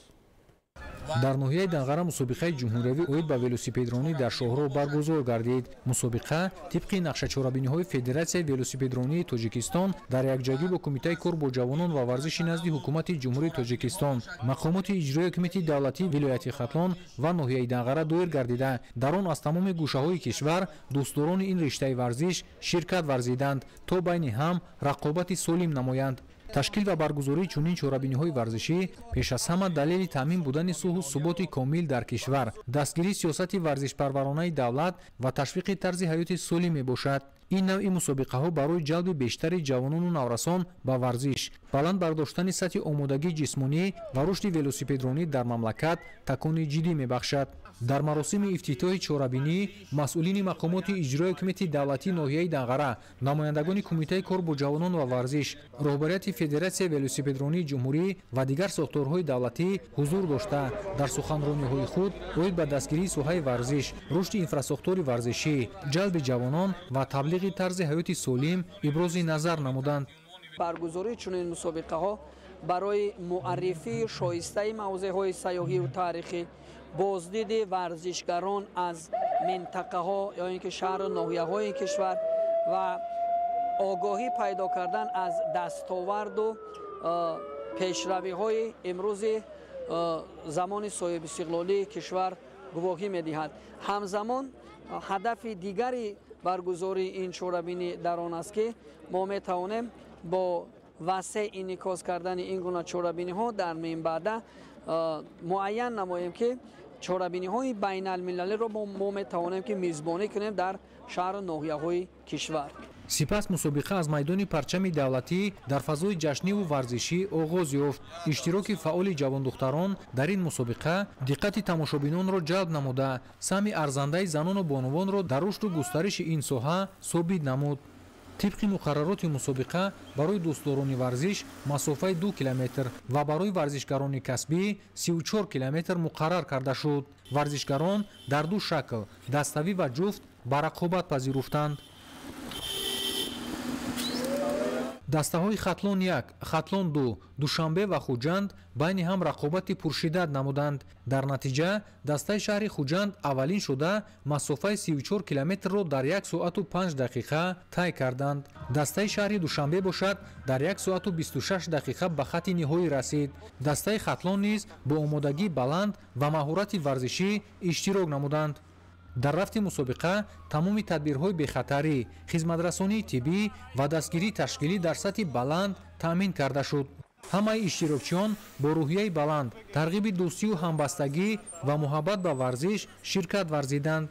Дар ноҳияи Данғара мусобиқаи ҷумҳуриявӣ оид ба велосипедронӣ дар шоҳроҳ баргузор гардид. Мусобиқа тибқи нақшачорабиниҳои Федератсияи велосипедронии Тоҷикистон дар якҷоягӣ бо Кумитаи кор бо ҷавонон ва варзиши назди Ҳукумати Ҷумҳурии Тоҷикистон, мақомоти иҷроии ҳокимияти давлатии вилояти Хатлон ва ноҳияи Данғара доир гардида, дар он аз тамоми гӯшаҳои кишвар дӯстдорони ин риштаи варзиш ширкат варзиданд, то байни ҳам рақобати солим намоянд. Ташкил ва баргузории чунин чорабиниҳои варзишӣ пеш аз ҳама далели таъмин будани сулҳу суботи комил дар кишвар, дастгирии сиёсати варзишпарваронаи давлат ва ташвиқи тарзи ҳаёти солим мебошад. Ин навъи мусобиқаҳо барои ҷалби бештари ҷавонону наврасон ба варзиш, баланд бардоштани сатҳи омодагии ҷисмонӣ ва рушди велосипедронӣ дар мамлакат такони ҷиддӣ мебахшад. Дар маросими ифтитоҳи чорабинӣ масъулини мақомоти иҷроии ҳокимияти давлатии ноҳияи Данғара, намояндагони Кумитаи кор бо ҷавонон ва варзиш, роҳбарияти Федератсияи велосипедронии ҷумҳурӣ ва дигар сохторҳои давлатӣ ҳузур дошта, дар суханрониҳои худ оид ба дастгирии соҳаи варзиш, рушди инфрасохтори варзишӣ, ҷалби ҷавонон ва таблиғи тарзи ҳаёти солим ибрози назар намуданд. Баргузории чунин мусобиқаҳо барои муаррифии шоистаи мавзеъҳои сайёҳию таърихӣ, боздиди варзишгарон аз минтақаҳо ё ин ки шаҳру ноҳияҳои кишвар ва огоҳӣ пайдо кардан аз дастоварду пешравиҳои имрӯзи замони соҳибистиқлолии кишвар гувоҳӣ медиҳад. Ҳамзамон ҳадафи дигари баргузории ин чорабинӣ дар он аст, ки мо метавонем бо васеъ инъикос кардани ин гуна чорабиниҳо дар минбаъда муайян намоем, ки чорабиниҳои байналмилалиро мо метавонем ки мизбонӣ кунем дар шаҳру ноҳияҳои кишвар. Сипас мусобиқа аз майдони парчами давлатӣ дар фазои ҷашниву варзишӣ оғоз ёфт. Иштироки фаъоли ҷавондухтарон дар ин мусобиқа диққати тамошобинонро ҷалб намуда, саҳми арзандаи занону бонувонро дар рушду густариши ин соҳа собит намуд. Тибқи муқаррароти мусобиқа барои дӯстдорони варзиш масофаи 2 километр ва барои варзишгарони касбӣ 34 километр муқаррар карда шуд. Варзишгарон дар ду шакл даставӣ ва ҷуфт ба рақобат пазируфтанд. Дастаҳои Хатлон 1, Хатлон 2, Душанбе ва Хуҷанд байни ҳам рақобати пуршиддат намуданд. Дар натиҷа дастаи шаҳри Хуҷанд аввалин шуда масофаи 34 километрро дар 1 соату 5 дақиқа тай карданд. Дастаи шаҳри Душанбе бошад дар 1 соату 26 дақиқа ба хатти ниҳоӣ расид. Дастаи Хатлон низ бо омодагии баланд ва маҳорати варзишӣ иштирок намуданд. Дар рафти мусобиқа тамоми тадбирҳои бехатарӣ, хизматрасонии тиббӣ ва дастгирии ташкилӣ дар сатҳи баланд таъмин карда шуд. Ҳамаи иштирокчиён бо рӯҳияи баланд, тарғиби дӯстию ҳамбастагӣ ва муҳаббат ба варзиш ширкат варзиданд.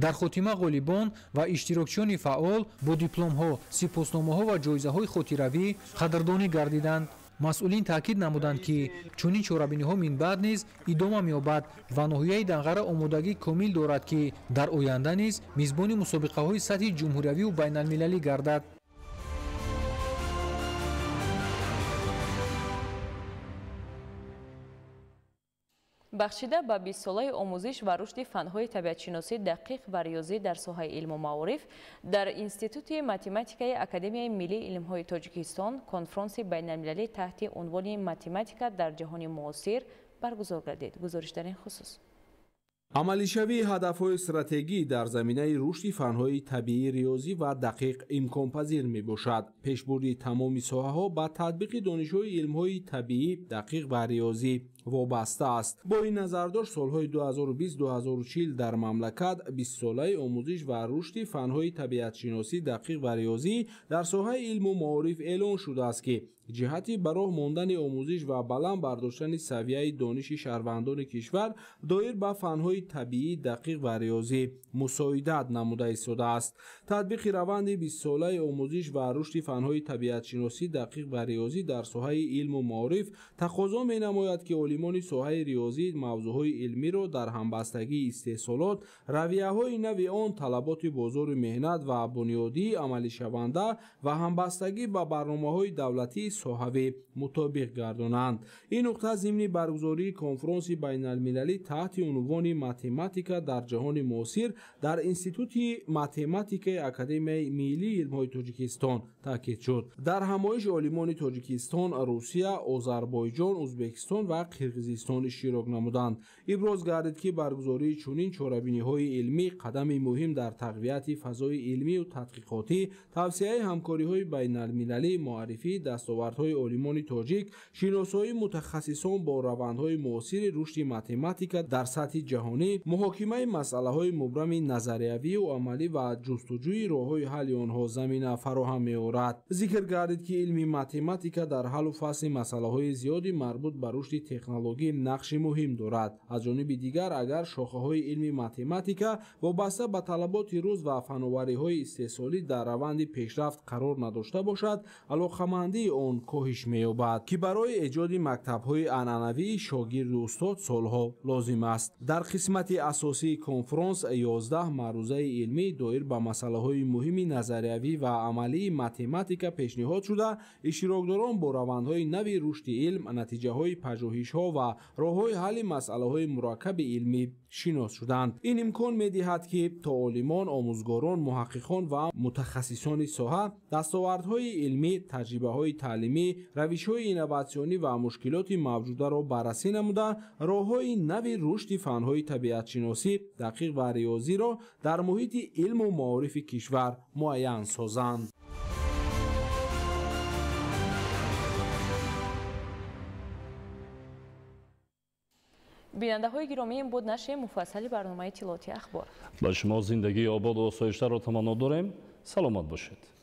Дар хотима ғолибон ва иштирокчиёни фаъол бо дипломҳо, сипосномаҳо ва ҷоизаҳои хотиравӣ қадрдонӣ гардиданд. Масъулин таъкид намуданд, ки чунин чорабиниҳо минбаъд низ идома меёбад ва ноҳияи Данғара омодагии комил дорад, ки дар оянда низ мизбони мусобиқаҳои сатҳи ҷумҳуриявию байналмилалӣ гардад. Бахшида ба 20-солаи омӯзиш ва рушди фанҳои табиатшиносӣ дақиқ ва риёзӣ дар соҳаи илму маориф дар Институти математикаи Академияи миллии илмҳои Тоҷикистон конфронси байналмилалӣ таҳти унвони математика дар ҷаҳони муосир баргузор гардид. Гузориш дар ин хусус. Амалишавии ҳадафҳои стратегӣ дар заминаи рушди фанҳои табиӣ, риёзӣ ва дақиқ имконпазир мебошад. Пешбурди тамоми соҳаҳо ба татбиқи донишҳои илмҳои табиӣ, дақиқ ва риёзӣ вобаста аст. Бо ин назардошт солҳои 2020-2040 дар мамлакат 20-солаи омӯзиш ва рушди фанҳои табиатшиносӣ, дақиқ ва риёзӣ дар соҳаи илму маориф эълон шудааст, ки ҷиҳати ба роҳ мондани омӯзиш ва баланд бардоштани савияи дониши шаҳрвандони кишвар доир ба фанҳои табиӣ, дақиқ ва риёзӣ мусоидат намуда истодааст. Татбиқи раванди 20-солаи омӯзиш ва рушди фанҳои табиатшиносӣ, дақиқ ва риёзӣ дар соҳаи илму маориф тақозо менамояд, ки олимони соҳаи риёзӣ мавзӯъҳои илмиро дар ҳамбастагии истеҳсолот, равияҳои нави он, талаботи бозори меҳнат ва бунёдии амалишаванда ва ҳамбастагӣ ба барномаҳои давлатии соҳавӣ мутобиқ гардонанд. Ин нуқта зимни баргузории конфронси байналмилалӣ таҳти унвони математика дар ҷаҳони муосир дар Институти математикаи Академияи миллии илмҳои Тоҷикистон таъкид шуд. Дар ҳамоиш олимони Тоҷикистон, Русия, Озарбойҷон, Узбекистон ва Қирғизистон иштирок намуданд. Иброз гардид, ки баргузории чунин чорабиниҳои илмӣ қадами муҳим дар тақвияти фазои илмию тадқиқотӣ, тавсияи ҳамкориҳои байналмилалӣ, муаррифии дастовардҳои олимони тоҷик, шиносоии мутахассисон бо равандҳои муосири рушди математика дар сатҳи ҷаҳонӣ, муҳокимаи масъалаҳои мубрами назариявию амалӣ ва ҷустуҷӯи роҳҳои ҳалли онҳо замина фароҳам меорад. Зикр гардид, ки илми математика дар ҳаллу фасли масъалаҳои зиёди марбут ба рушди технологӣ нақши муҳим дорад. Аз ҷониби дигар, агар шохаҳои илми математика вобаста ба талаботи рӯз ва фановариҳои истеҳсолӣ дар раванди пешрафт қарор надошта бошад, алоқамандии он коҳиш меёбад, ки барои эҷоди мактабҳои анъанавии шогирду устод солҳо лозим аст. Дар қисмати асосии конфронс 11 маърузаи илмӣ доир ба масъалаҳои муҳими назариявӣ ва амалии математика пешниҳод шуда, иштирокдорон бо равандҳои нави рушди илм, натиҷаҳои пажӯҳишҳо ва роҳҳои ҳалли масъалаҳои мураккаби илмӣ шинос шуданд. Ин имкон медиҳад, ки то олимон, омӯзгорон, муҳаққиқон ва мутахассисони соҳа дастовардҳои илмӣ, таҷрибаҳои таълимӣ, равишҳои инноватсионӣ ва мушкилоти мавҷударо баррасӣ намуда, роҳҳои нави рушди фанҳои табиатшиносӣ, дақиқ ва риёзиро дар муҳити илму маорифи кишвар муайян созанд. Бинандаҳои гиромӣ, ин буд нашри муфассали барномаи иттилооти ахбор. Ба шумо зиндагии ободу осоиштаро таманно дорем. Саломат бошед.